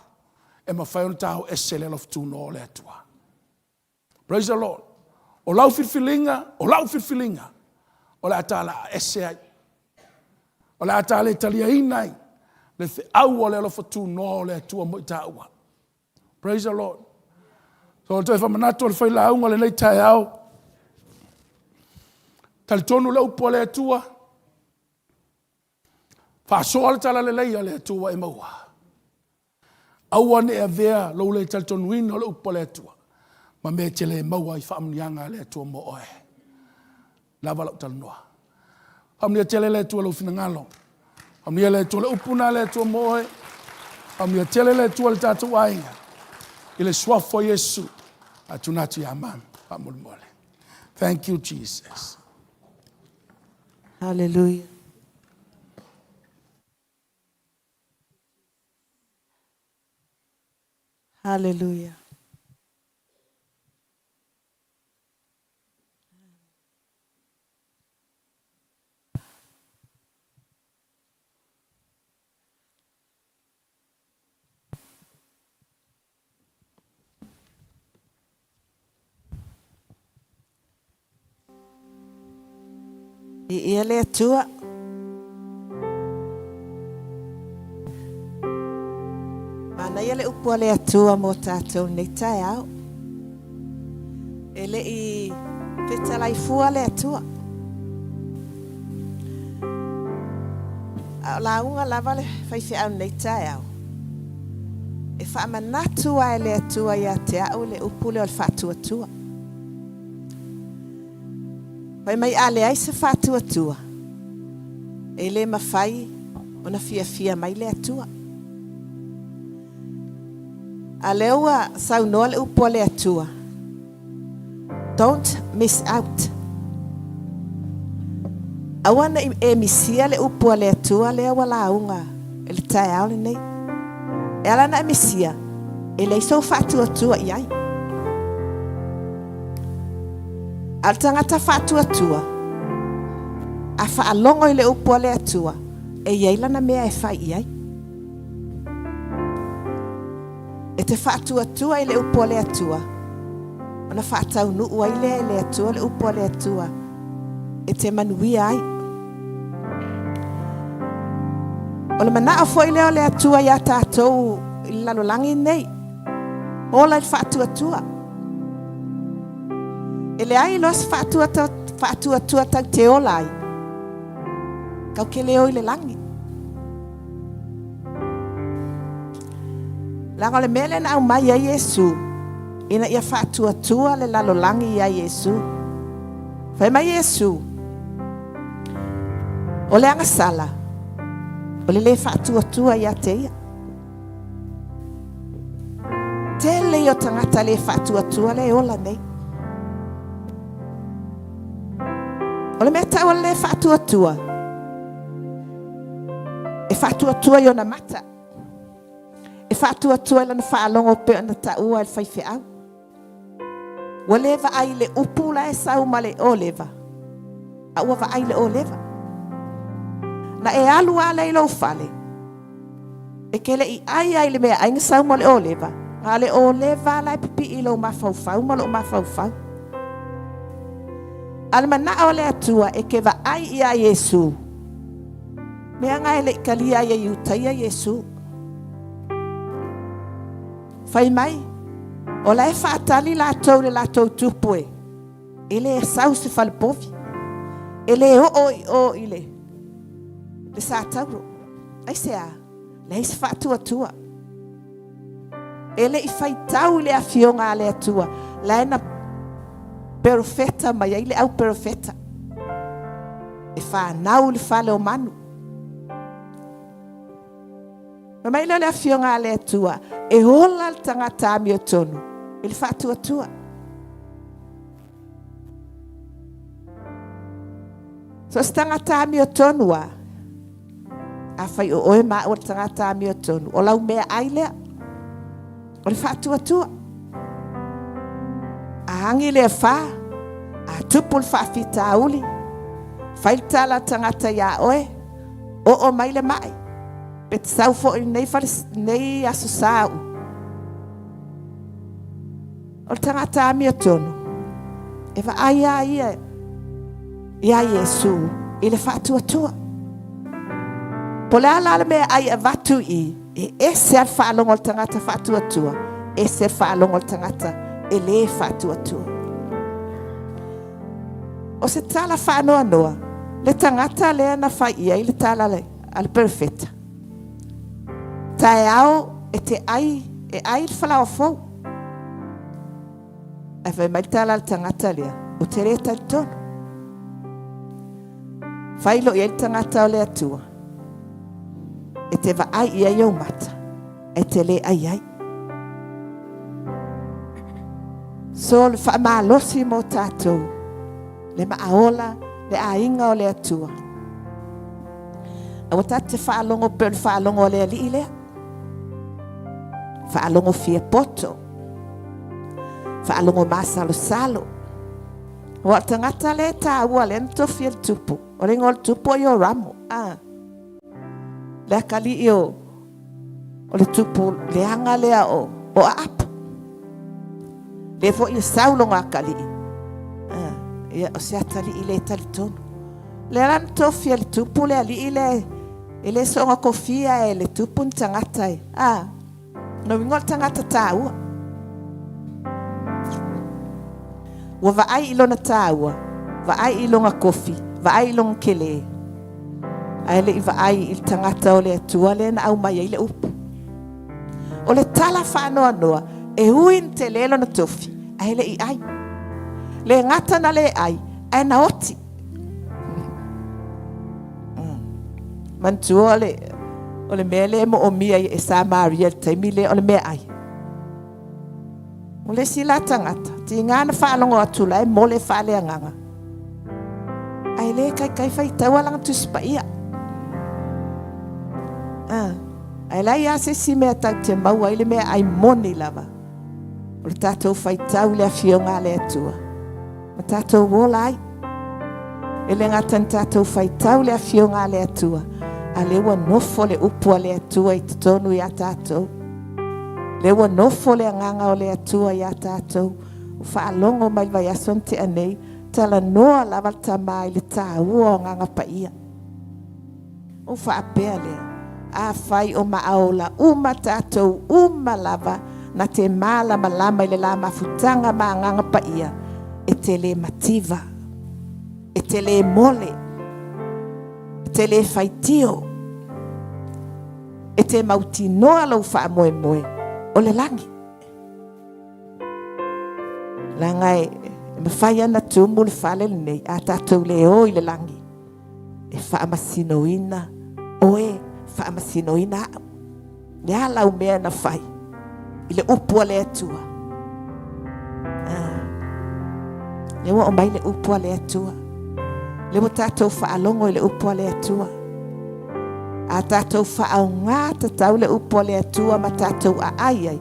e mafai ona tao ese le alofa tunoa o le Atua. Praise the Lord. O lau filifiliga, o lau filifiliga, o le a talaa ese ai. O le a ta le taliaina ai le feau o le alofa tunoa o le Atua mo i tāua. Praise the Lord. So, toe faamanatu o le failauga lenei taeao. Talitonu le upu a le Atua. Faasoa le talalelei a le Atua e maua. Aua ne i avea lou le talitonuina o le upu a le Atua ma mea e te le maua i faamanuiaga a le Atua mo oe. Lava lau talanoa. Faamanuia tele le Atua lou finagalo. Faamanuia le Atua le upu na le Atua mo oe. Faamanuia tele le Atua le tatou aiga. I le suafa o Iesu. Atuna atu ia mami. Faamolemole. Thank you, Jesus. Hallelujah. Hallelujah. Viia le Atua. Manaia le upu a le Atua mo tātou nei taeao. E le i fetalai fua le Atua. A o lauga lava le faifeau nei taeao. E faamanatu lava e le Atua ia te au le upu lea o le faatuatua. Fai mai a leai se faatuatua, e le mafai ona fiafia mai le Atua. A lea ua saunoa le upu a le Atua, Don't miss out. Aua ne i e misia le upu a le Atua lea ua lauga i le taeao lenei. E ala ona e misia, e leai sou faatuatua i ai. A o le tagata faatuatua, a faalogo i le upu a le Atua, e i ai lana mea e fai i ai. E te faatuatua i le upu a le Atua. Ona faataunuu ai lea e le Atua le upu a le Atua e te manuia ai. O le manao foi lea o le Atua iā tatou i le lalolagi nei, ola i le faatuatua. E leai loa se faatuatua tau te ola ai, kau ke le o i le lagi. Leaga o le mea lea na aumai ai Iesu, ina ia faatuatua le lalolagi iā Iesu. Fai mai Iesu, O le agasala, o le lē faatuatua ia te ia. Tele ia o tagata lē faatuatua lea e ola nei. O le mea tau o le lē faatuatua, e faatuatua i ona mata, e faatuatua i lana faalogo pei ona taua e le faifeau. Ua le vaai i le upu la e sau ma le ōleva, a ua vaai i le ōleva. Na e alu lava lea i lou fale, e te le i ʻai lava i le meaai na sau ma le ōleva, na o le ōleva lava la e pipii i lou mafaufau ma lou mafaufau. A o le manaʻo o le Atua e te vaai iā Iesū, mea na e le i talia ai e Iutaia Iesū. Fai mai, o la e faatali latou i le latou tupu e, e le sau se falepovi, e le oo i o i le, le satauro. Aisea? Leai se faatuatua. E le i faitau i le Afioga a le Atua, la e na perofeta mai ai le au perofeta, e fanau i le fale o manu. Fai mai lea o le Afioga a le Atua, e ola le tagata amiotonu i le faatuatua. So se tagata amiotonu a, afai o oe ma au o le tagata amiotonu, o lau meaai lea, o le faatuatua. A agi le afa, a tupu le faafitauli, fai le tala a le tagata iā oe, oo mai le mai, pe te sau foi i lenei fale, lenei Aso Sa u. O le tagata amiotonu, e vaai a ia iā Iesū i le faatuatua. Po o le a la le meaai e avatu i i, e ese a le faalogo a le tagata faatuatua, ese le faalogo a le tagata e lē faatuatua. O se tala faanoanoa, le tagata lea na fai i ai le tala a le perofeta, Taeao e te ai, e ai le falaoa fou. Ae fai mai le tala a le tagata lea, Ou te lē talitonu. Fai loa i ai le tagata o le Atua, E te vaai i ai ou mata, ae te lē ai ai. So le faamalosi mo tatou, le maaola, le aiga o le Atua. Aua tatou te faalogo pei o le faalogo a le alii lea. Faalogo fiapoto. Faalogo masalosalo. Aua o le tagata lea e taua lea na tofi e le tupu. O le igoa o le tupu o Ioramo. Ah. Le akalii o, o le tupu leaga lea o, o Aapu. Lea foi e sau lona akalii. Ah, ia, o se atalii le talitonu. Lea la na tofi e le tupu le alii lea e le soona kofia e le tupu ni tagata e. Ah, lona uiga o le tagata taua. Ua vaai i lona taua, vaai i lona kofi, vaai i lona kelē. Ae le i vaai i le tagata o le Atua lea na aumai ai le upu. O le tala faanoanoa, e ui na tele lona tofi, ae le i ai. Le gata na le ai, ae na oti. Manatua o le, o le mea lea e moomia e Samaria i le taimi lea, o le meaai. O le isi la tagata, tiga na faalogo atu la e mole faaleagaga. Ae le kaikai faitau a lana Tusi Paia. Ah, ae leai lava se isi mea tatou te maua ai le meaai moni lava. O le tatou faitau i le Afioga a le Atua. Ma tatou ola ai. E le gata na tatou faitau le Afioga a le Atua, a lea ua nofo le upu a le Atua i totonu iā tatou. Lea ua nofo le agaga o le Atua iā tatou. Faalogo mai le vaiaso na tea nei, talanoa lava le tama i le taua o Agaga Paia. Ou faapea lea, afai o maaola uma tatou uma lava na te malamalama i le la mafutaga ma Agaga Paia, e te le mativa, e te le mole, e te le faitio, e te mautinoa lou faamoemoe o le lagi. Leaga e mafai lava ona tumu le fale lenei, a tatou le o i le lagi, e faamasinoina oe, faamasinoina au. Le a lau mea na fai i le upu a le Atua? Ah. Lea ua aumai le upu a le Atua. Lea ua tatou faalogo i le upu a le Atua. A tatou faaaoga tatau le upu a le Atua ma tatou aai ai,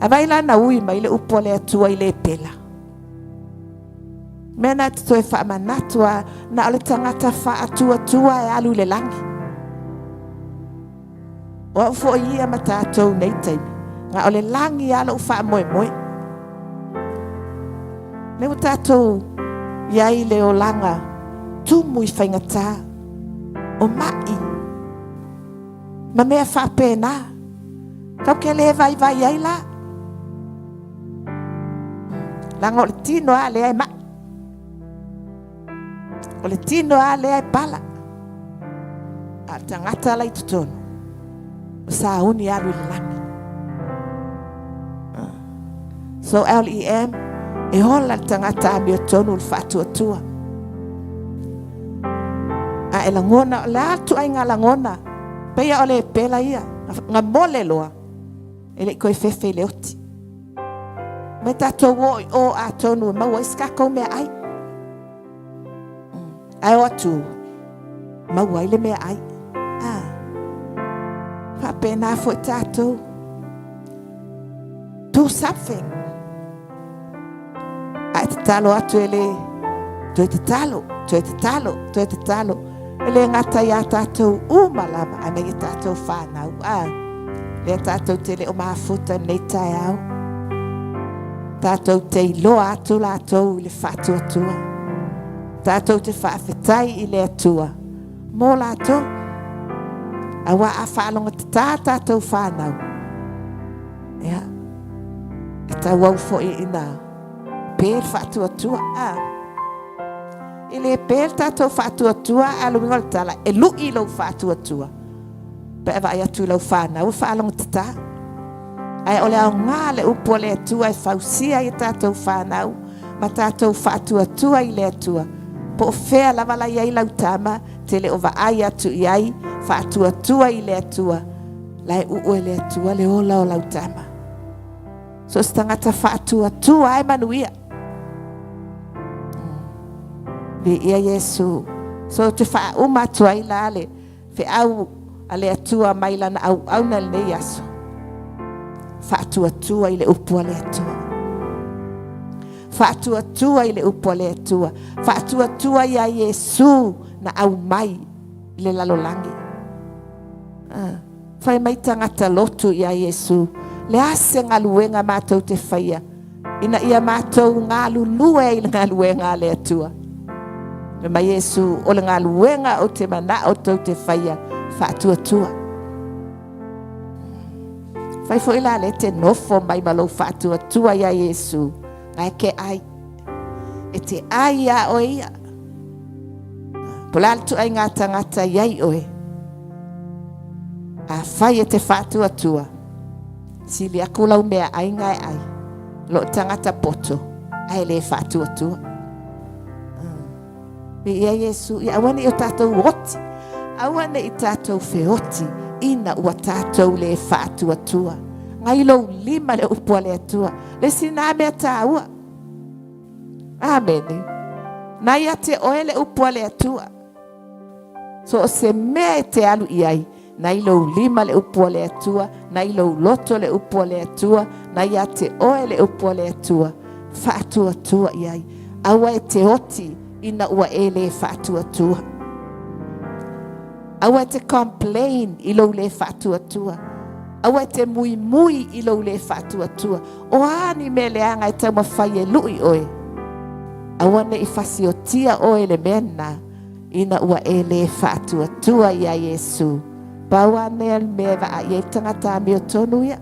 A vai la na ui mai le upu a le Atua i le pela. Mea na te toe faamanatu a na o le tagata faatuatua e alu i le lagi. O au foi ia ma tatou nei taimi, na o le lagi a lou faamoemoe. Lea ua tatou i ai le olaga tumu i faigata, o mai, ma mea faapena. Kau ke le vaivai ai la. Leaga o le tino lava lea e mai. O le tino lava lea e pala. A o le tagata la i totonu, o sauni alu i le lagi. So LEM, e ola le tagata amiotonu le faatuatua. A e lagona, o le a le tuaiga lagona, peia o le pela ia, nga mole loa, e le i toe fefe i le oti. Me tatou o i o atonu e maua ai se tatou meaai. Ae o atu, maua ai le meaai. Ah, faapena foi tatou. Do something. A e tatalo atu e le toe tatalo, toe tatalo, toe tatalo. E le gata iā tatou uma lava, ae mai i tatou whānau. Ah, lea tatou te le o mafuta nei taeao. Tatou te iloa atu latou i le faatuatua. Tatou te faafetai i le Atua mō latou. Aua a faalogotatā tatou whānau, ia, e tauau foi ina pē le faatuatua. A, e le pē le tatou faatuatua, a le uiga o le tala, e lui lou faatuatua. Pe a vaai atu i lau whānau, e faalogotatā. Ae o le aoga le upu a le Atua e fausia ai a tatou whānau ma tatou faatuatua i le Atua. Po o fea lava la i ai lau tama, te le o vaai atu i ai, faatuatua i le Atua, la e uu e le Atua le ola o lau tama. So se tagata faatuatua ai manuia. Viia Iesu. So te faauma atu ai la le feau a le Atua mai lana auauna lenei aso. Faatuatua i le upu a le Atua. Faatuatua i le upu a le Atua. Faatuatua iā Iesu na aumai i le lalolagi. Ah, fai mai tagata lotu iā Iesu, le a se galuega matou te faia ina ia matou galulue i le galuega a le Atua. Fai mai Iesu, o le galuega ou te manao tou te faia, faatuatua. Fai foi la le te nofo mai ma lou faatuatua iā Iesu, ae ke ai. E te ai iā oe ia. Po le a le tuaiga tagata i ai oe. A fai e te faatuatua, sili aku lau meaai ga e ai, loo tagata poto, ae le faatuatua. Viia Iesu, ia aua ne i o tatou oti, aua ne i tatou feoti, ina ua tatou le faatuatua. Ngai lou lima le upu a le Atua, le isi na mea taua. Amene. Na ia te oe le upu a le Atua. So o se mea e te alu i ai, na i lou lima le upu a le Atua, na i lou loto le upu a le Atua, na ia te oe le upu a le Atua. Faatuatua i ai. Aua e te oti ina ua e le faatuatua. Aua e te complain i lou le faatuatua. Aua e te muimui i lou le faatuatua. O a ni mea leaga e taumafai e lui oe? Aua ne i fasiotia oe le mea lena ina ua e le faatuatua iā Iesu. Pau lava lea o le mea e vaai ai le tagata amiotonu ia.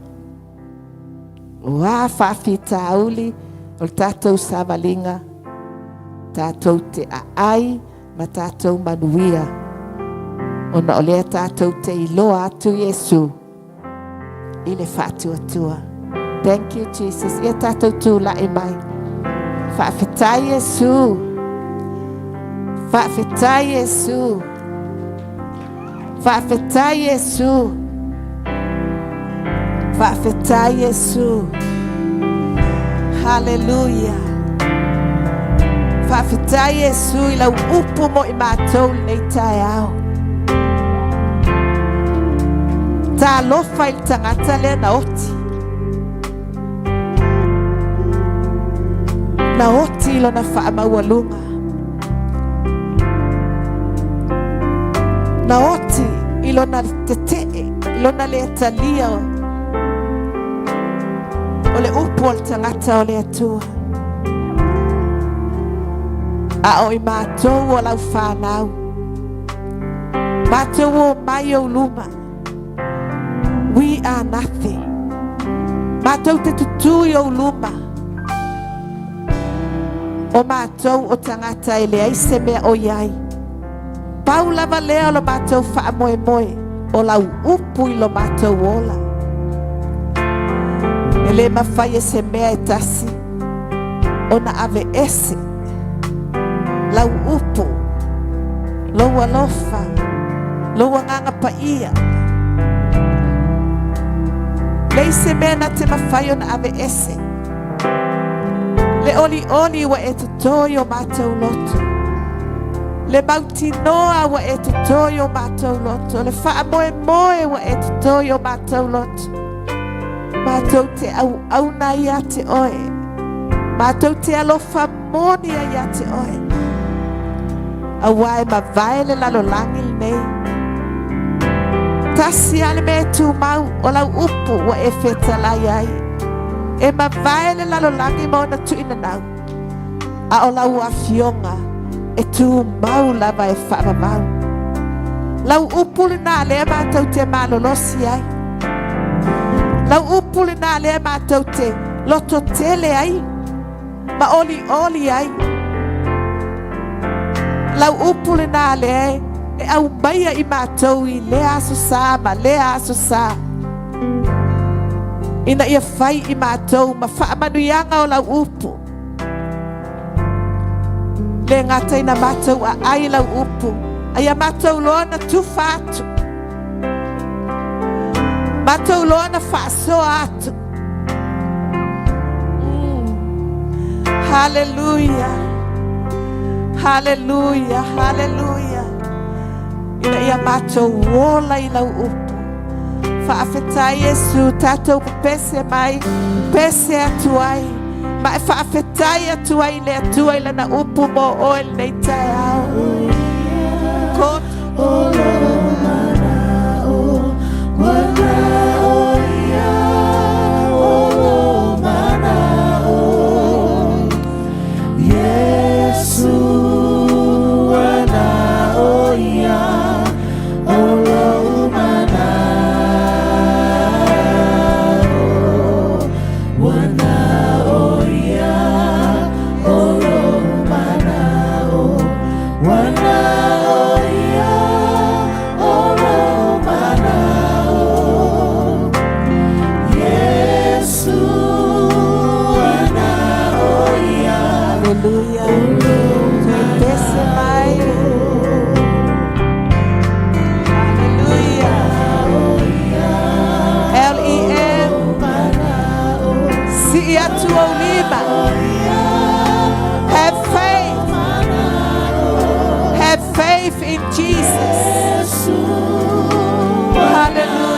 O a faafitauli o le tatou savaliga, tatou te aai ma tatou manuia, ona o lea tatou te iloa atu Iesu i le faatuatua. Thank you Jesus. Ia tatou tulai mai. Faafetai Iesu. Faafetai Iesu. Faafetai Iesu. Faafetai Iesu. Haleluia. Faafetai Iesu i lau upu mo i matou lenei taeao. Talofa i le tagata lea na oti. Na oti i lona faamaualuga. Na oti i lona tetee, i lona le talia o le upu a le tagata o le Atua. A o i matou o lau whanau, matou o mai ou luma, we are nothing. Matou te tutū i ou luma, O matou o tagata e leai se mea o i ai. Pau lava lea o lo matou faamoemoe, o lau upu i lo matou ola. E le mafai e se mea e tasi ona aveese lau upu, lou alofa, lou agaga paia. Leai se mea na te mafai ona aveese. Le olioli ua e totō i o mātou loto. Le mautinoa ua e totō i o mātou loto. Le faamoemoe ua e totō i o mātou loto. Mātou te auauna ia te oe. Mātou te alofa moni ai ia te oe. Aua e mavae le lalolagi lenei. Tasi lava le mea e tumau o lau upu ua e fetalai ai. E mavae le lalolagi ma ona tuuinanau, a o lau afioga e tumau lava e faavavau. Lau upu lenā lea matou te malolosi ai. Lau upu lenā lea matou te lototele ai ma olioli ai. Lau upu lenā lea e aumaia i matou i lea aso sa ma lea aso sa. Ina ia fai i matou ma faamanuiaga o lau upu. Le gata ina matou aai lau upu, a ia matou loa na tufa atu. Matou loa na faasoa atu. Haleluia. Haleluia, haleluia. Ina ia matou ola i lau upu. Faafetai Iesu, tatou pepese mai, pese atu ai, ma e faafetai atu ai i le Atua i lana upu mo oe lenei taeao. Ko Hallelujah. Pese mai. Hallelujah. L-E-M. Sii atu ou lima. Have faith. Have faith in Jesus. Hallelujah.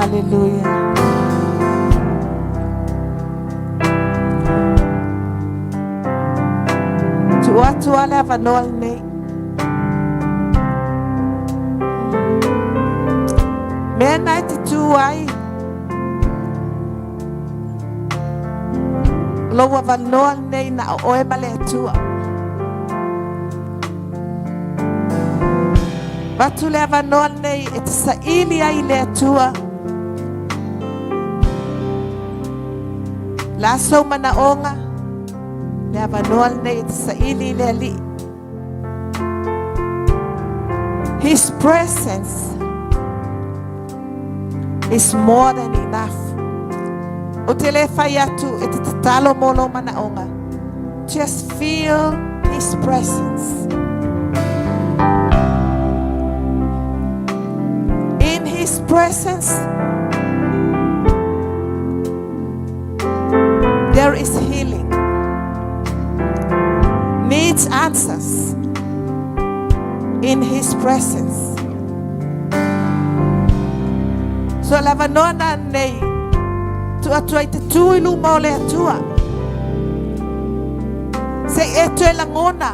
Hallelujah. Tuu atu lava le avanoa lenei. Mea na e te tu ai. Lou avanoa lenei na o oe ma le Atua. Avatu le avanoa lenei e te saili ai i le Atua. O le a sou manaoga, le avanoa lenei e te saili i le Alii. His presence is more than enough. Ou te le fai atu e te tatalo mo lou manaoga. Just feel His presence. In His presence, there is healing. Needs answers in His presence. So le avanoa lenei tuu atu ai te tu i luma o le Atua. Se i e toe lagona.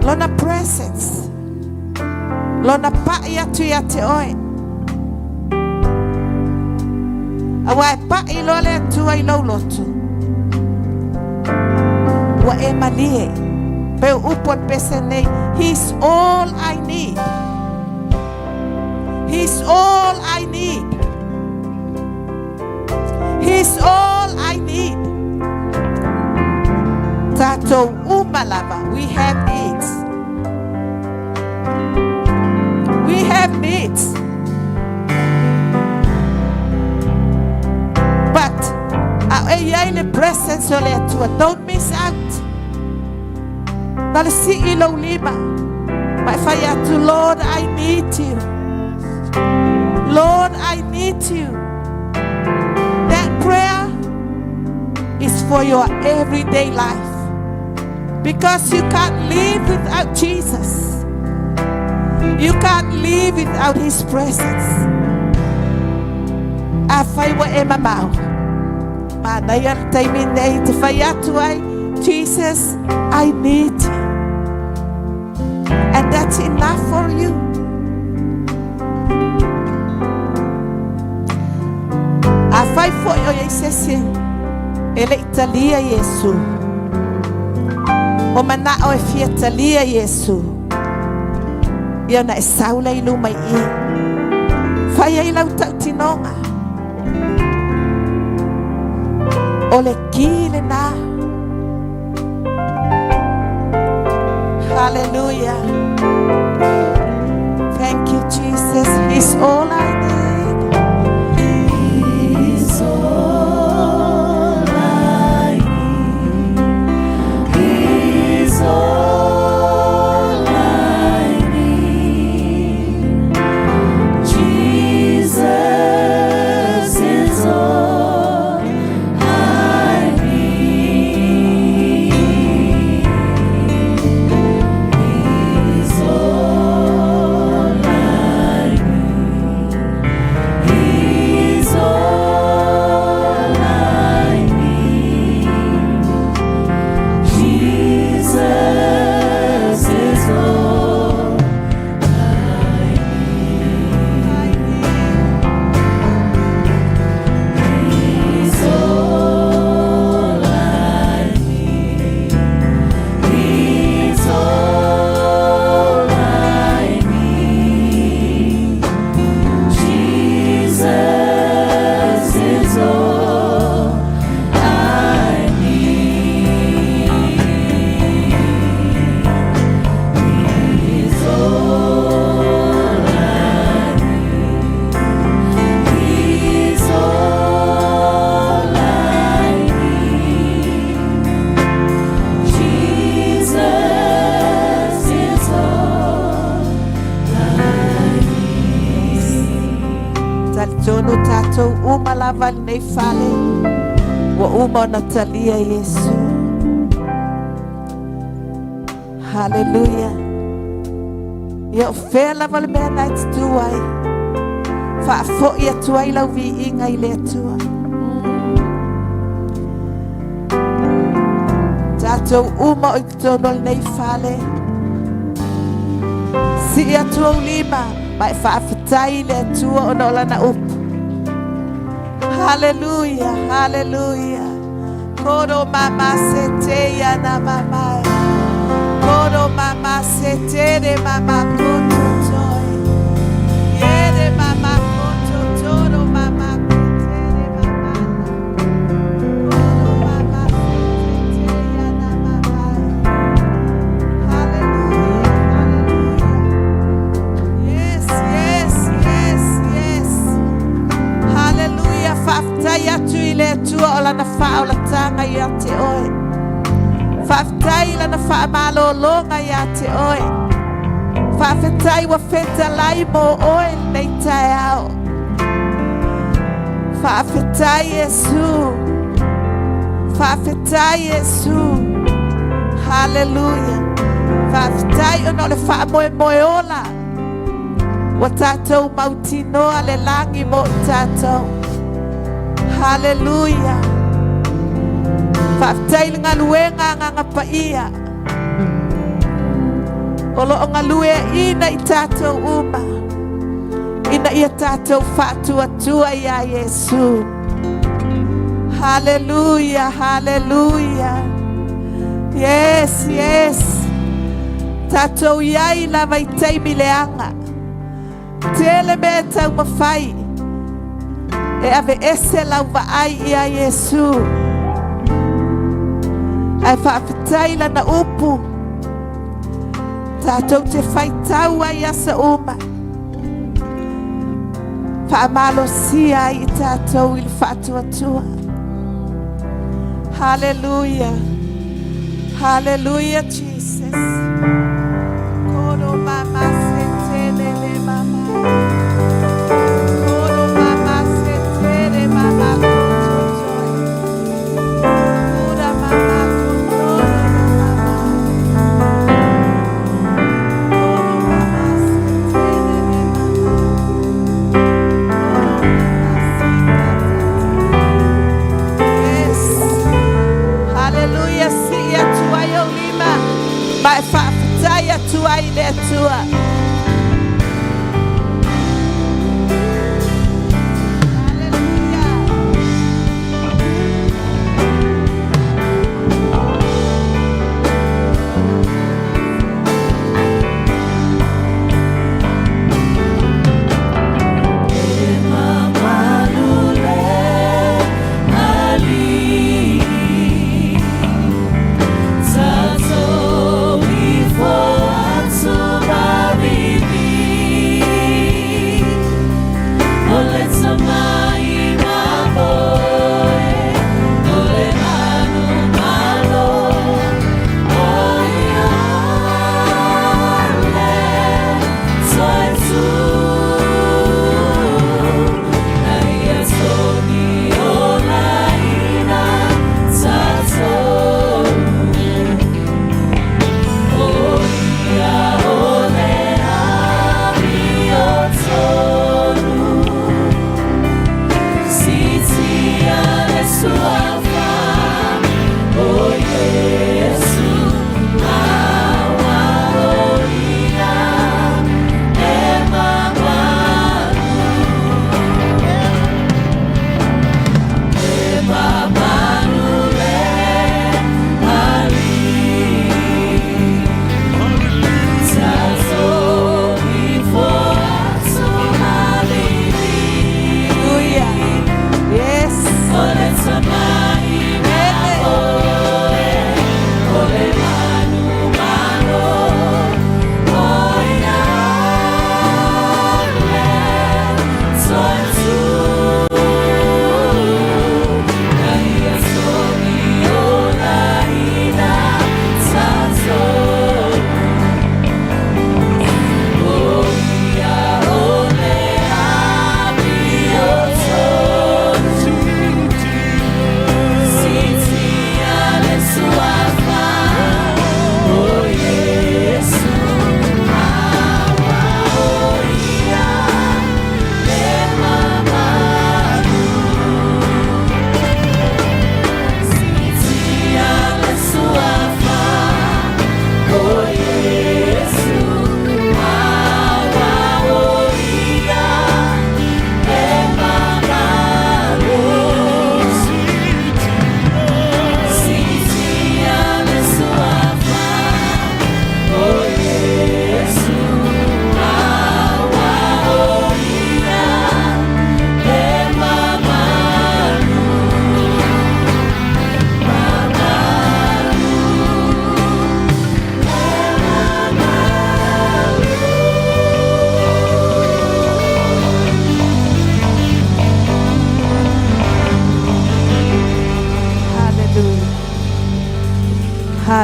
Lona presence. Lona pai atu ia te oe. Aua e pai loa le Atua i lou loto. Ua e malie. Pe o upu o le pese nei. He's all I need. He's all I need. He's all I need. Tatou uma lava. We have needs. We have needs. But a e iai le presence o le Atua. Don't miss out. Na le sii lou lima. Ma e fai atu, Lord, I need you. Lord, I need you. That prayer is for your everyday life. Because you can't live without Jesus. You can't live without His presence. Afai ua e mamao. Manaia le taimi nei te fai atu ai, Jesus, I need you. And that's enough for you. Afai foi o iai se isi e le i talia Iesu. O manao e fia talia Iesu. Ia ona e sau lea i luma i i. Fai ai lau tautinoga. O le ki lena. Hallelujah. Thank you, Jesus. He's all I need. He's all I need. He's all I need. Jesus is all I need. He's all I need. He's all I need. Jesus is all I need. He's all I need. He's all I need. Jesus is all I need. He's all I need. He's all I need. Jesus is all I need. Talitonu tatou uma lava lenei fale. Ua uma ona talia Iesu. Hallelujah. Ia o fea lava le mea na e te tu ai. Faafo'i atu ai lau viiga i le Atua. Tatou uma o i totonu o lenei fale. Sii atu ou lima ma e faafetai i le Atua ona o lana upu. Haleluia, haleluia. Koro mama se te ia na mama. Koro mama se te re mama koto toi. Ye re mama koto toro mama kote re mama na. Koro mama se te te ia na mama. Hallelujah, hallelujah. Yes, yes, yes, yes. Hallelujah. Faafetai atu i le Atua o lana faaolataga ia te oe. Faafetai i lana faamalologa ia te oe. Faafetai ua fetalai mo oe lenei taeao. Faafetai Iesu. Faafetai Iesu. Hallelujah. Faafetai ona o le faamoemoe ola. Ua tatou mautinoa le lagi mo i tatou. Hallelujah. Faafetai le galuega Agaga Paia. O loo galueaina i tatou uma. Ina ia tatou faatuatua iā Iesu. Hallelujah, hallelujah. Yes, yes. Tatou iai lava i taimi leaga. Tele mea e taumafai. E aveese lau vaai ia Iesu. Ae faafetai lana upu. Tatou te faitau ai aso uma. Faamalosia ai i tatou i le faatuatua. Hallelujah. Hallelujah, Jesus. Koro mama se te le le mama. Koro mama se te le mama koto toi. Kura mama koto ro mama. Koro mama se te le le mama. Koro mama se ta ta ta. Yes. Hallelujah. Sii atu ai ou lima. Ma e faafetai atu ai i le Atua. Hallelujah. Mamalu le Alii Tatou ifo atu ma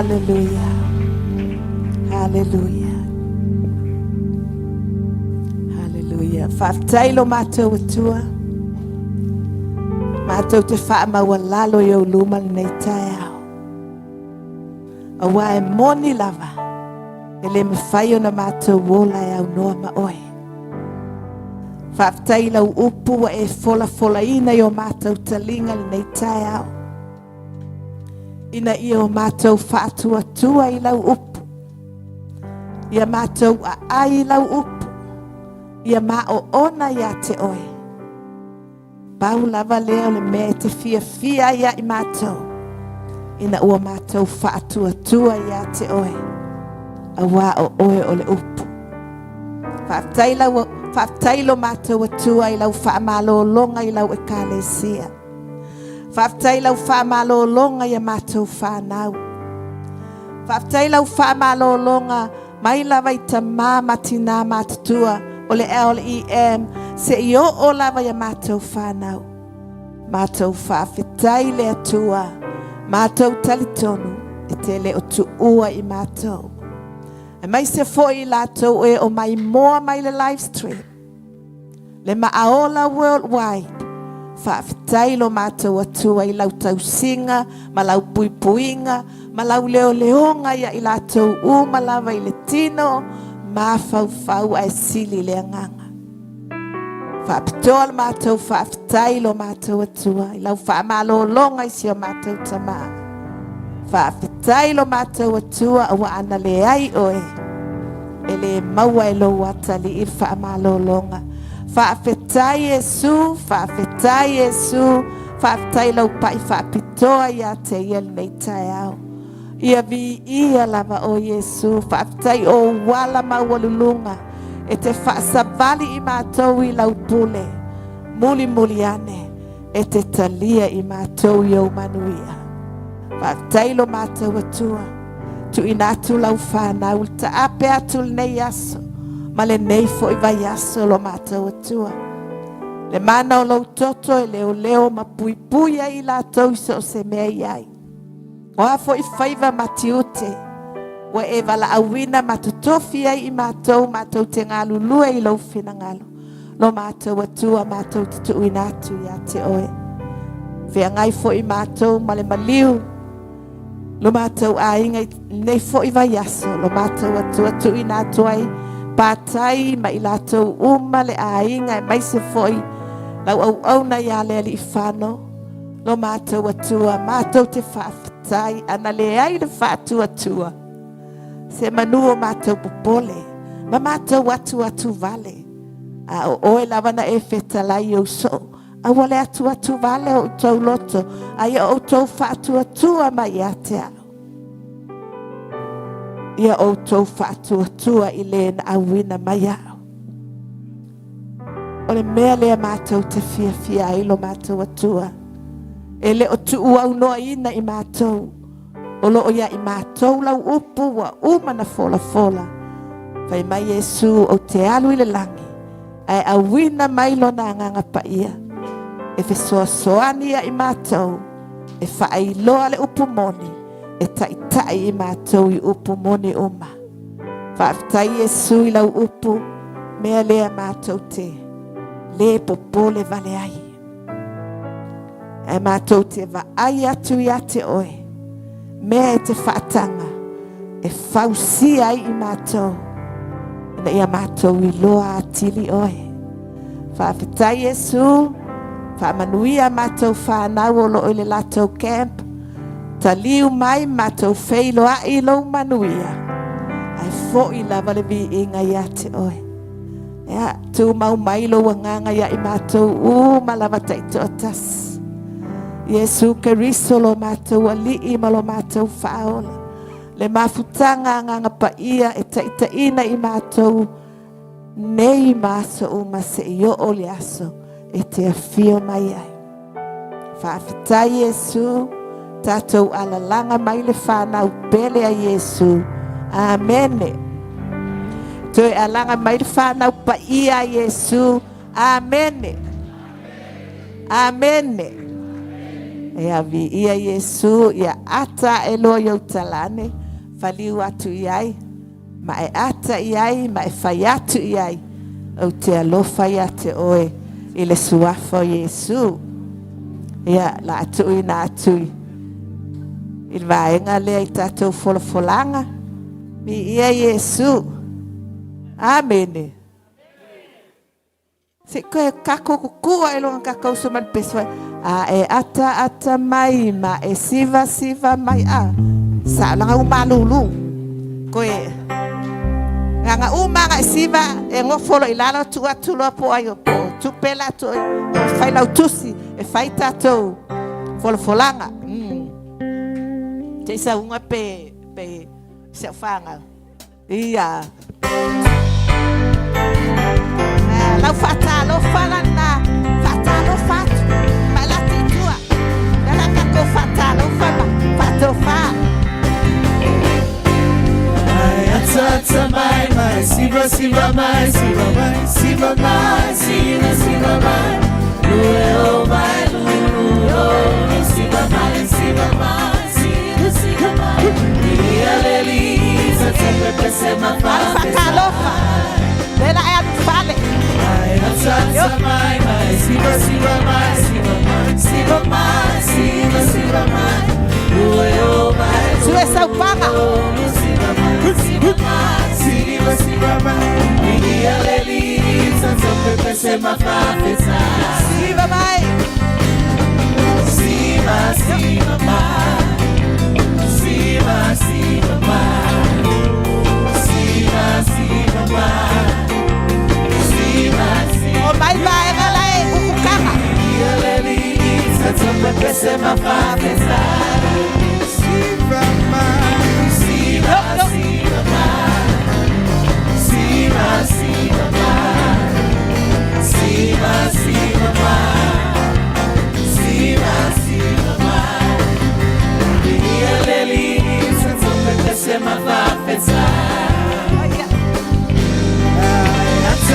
Hallelujah. Hallelujah. Hallelujah. Faafetai lo matou Atua. Matou te faamaualalo i ou luma lenei taeao. Aua e moni lava, e le mafai ona matou ola e aunoa ma oe. Faafetai i lau upu ua e folafolaina i o matou taliga lenei taeao. Ina ia o matou faatuatua i lau upu. Ia matou aai i lau upu. Ia maoona ia te oe. Pau lava lea o le mea e te fiafia ai ia i matou, ina ua matou faatuatua ia te oe, auā o oe o le upu. Faafetai lau, faafetai lo matou Atua i lau faamalologa i lau Ekalesia. Faafetai lau faamalologa i a matou whānau. Faafetai lau faamalologa mai lava i tamā ma tinā matutua o le LEM seia oo lava i a matou fanau. Matou faafetai le Atua, matou talitonu e te le o tuua i matou. Aemaise foi i latou e o maimoa mai le live stream. Le Maaola Worldwide, faafetai lo matou Atua i lau tausiga ma lau puipuiga ma lau leoleoga ia i latou uma lava i le tino, mafaufau ae sili le agaga. Faapitoa le matou faafetai lo matou Atua i lau faamalologa i si o matou tamā. Faafetai lo matou Atua aua ana leai oe, E le maua e lou atalii le faamalologa. Faafetai Iesu, faafetai Iesu, faafetai lau pai faapitoa ia te ia lenei taeao. Ia viia lava o Iesu, faafetai o ou ala maualuluga e te faasavali i matou i lau pule. Mulimuli ane e te talia i matou i ou manuia. Faafetai lo matou Atua. Tuuina atu lau fanau le taape atu lenei aso ma lenei foi vaiaso lo matou Atua. Le mana o lou toto e leoleo ma puipui ai i latou i so o se mea i ai. O a foi faiva ma tiute ua e valaauina ma totofi ai i matou, matou te galulue i lou finagalo. Lo matou Atua matou te tuuina atu ia te oe. Feagai foi matou ma le maliu lo matou aiga i lenei foi vaiaso, lo matou Atua tuuina atu ai patai ma i latou uma le aiga aemaise foi lau auauna ia Lealiifano, lo matou Atua matou te faafetai ana leai le faatuatua se manu o matou popole ma matou atuatu vale. A o oe lava na e fetalai i ou soo, aua le atuatu vale o outou loto, a ia outou faatuatua mai ia te au. Ia outou faatuatua i le na auina mai au. O le mea lea matou te fiafia ai lo matou Atua, e le o tuuaunoaina i matou, O lo o ia i matou lau upu ua uma na folafola. Fai mai Iesu, Ou te alu i le lagi, ae auina mai lona Agaga Paia e fesoasoani ia i matou, e faailoa le upu moni, e taitai i matou i upu moni uma. Faafetai Iesu i lau upu, mea lea matou te le popole vale ai. Ae matou te vaai atu ia te oe, mea e te faataga e fausia ai i matou, ina ia matou iloa atili oe. Faafetai Iesu, faamanuia matou whanau o loo i le latou camp, taliu mai matou feiloai i lou manuia, ae foi lava le viiga ia te oe. Ia, tumau mai lou agaga ia i matou uma lava taitoatasi. Iesu Keriso lo matou Alii ma lo matou Faaola, le mafutaga Agaga Paia e taitaiina i matou nei ma aso uma seia oo le aso e te afio mai ai. Faafetai Iesu, tatou alalaga mai le fanau pele a Iesu. Amene. Toe alaga mai le fanau paia a Iesu. Amene. Amene. Ia viia Iesu, ia ata e loa i ou talane, faliu atu i ai, ma e ata i ai, ma e fai atu i ai, ou te alofa ia te oe i le suafa o Iesu. Ia, la tuuina atu i i le vaega lea i tatou folafolaga. Viia Iesu. Amene. Se koe kako kukua e longa kakau so mal peswa. A e ata ata mai ma e siva siva mai a. Sa langa u malulu. Koe nganga u manga e siva e ngofolo i lalo tu atu loa po ai o po tupela atu o fai lau tusi e fai tatou folafolaga. Te isa unga pe pe se whanga. Ia. Lau whaatalofa lana, whaatalofa atu, ma lati tua. Lala kako whaatalofa ma, whaatofa. Mai ata mai mai siva siva mai siva mai siva mai siva siva mai lue o mai lu lu o lu siva mai siva mai siva siva mai ia le li sa te pepe se ma fa Whaatalofa. Lela e anu fale. Mai ata mai mai siva siva mai siva mai siva mai siva siva mai lue o mai Sue saupanga. lu siva mai siva mai siva siva mai ia le li sa te pepe se ma fa Siva mai. Siva, siva mai, siva, siva mai, siva, siva mai, siva, siva. O mai vaega la e ukukanga. Ia le li sa te pepe se ma fa Siva mai. Siva, siva mai, siva, siva mai, siva, siva mai, siva, siva mai. Ia le li sa te pepe se ma fa Ia.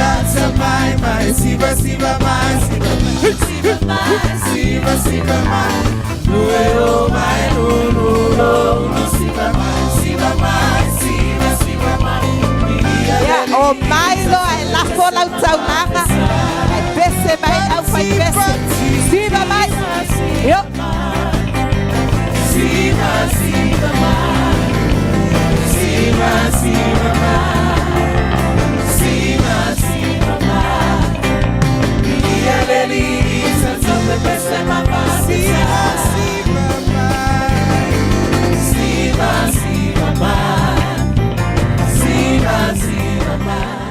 Ata mai mai siva siva mai siva Siva mai, siva siva mai lue o mai lu lu lo lu siva mai siva mai siva siva mai ia Ia, o mai loa e lafo lau taunaga. E pese mai au fai pese. Siva mai. Io. Siva, siva mai, siva, siva mai, siva, siva mai. Ia le li sa te pepe se ma fa siva siva mai Siva, siva mai, siva, siva mai.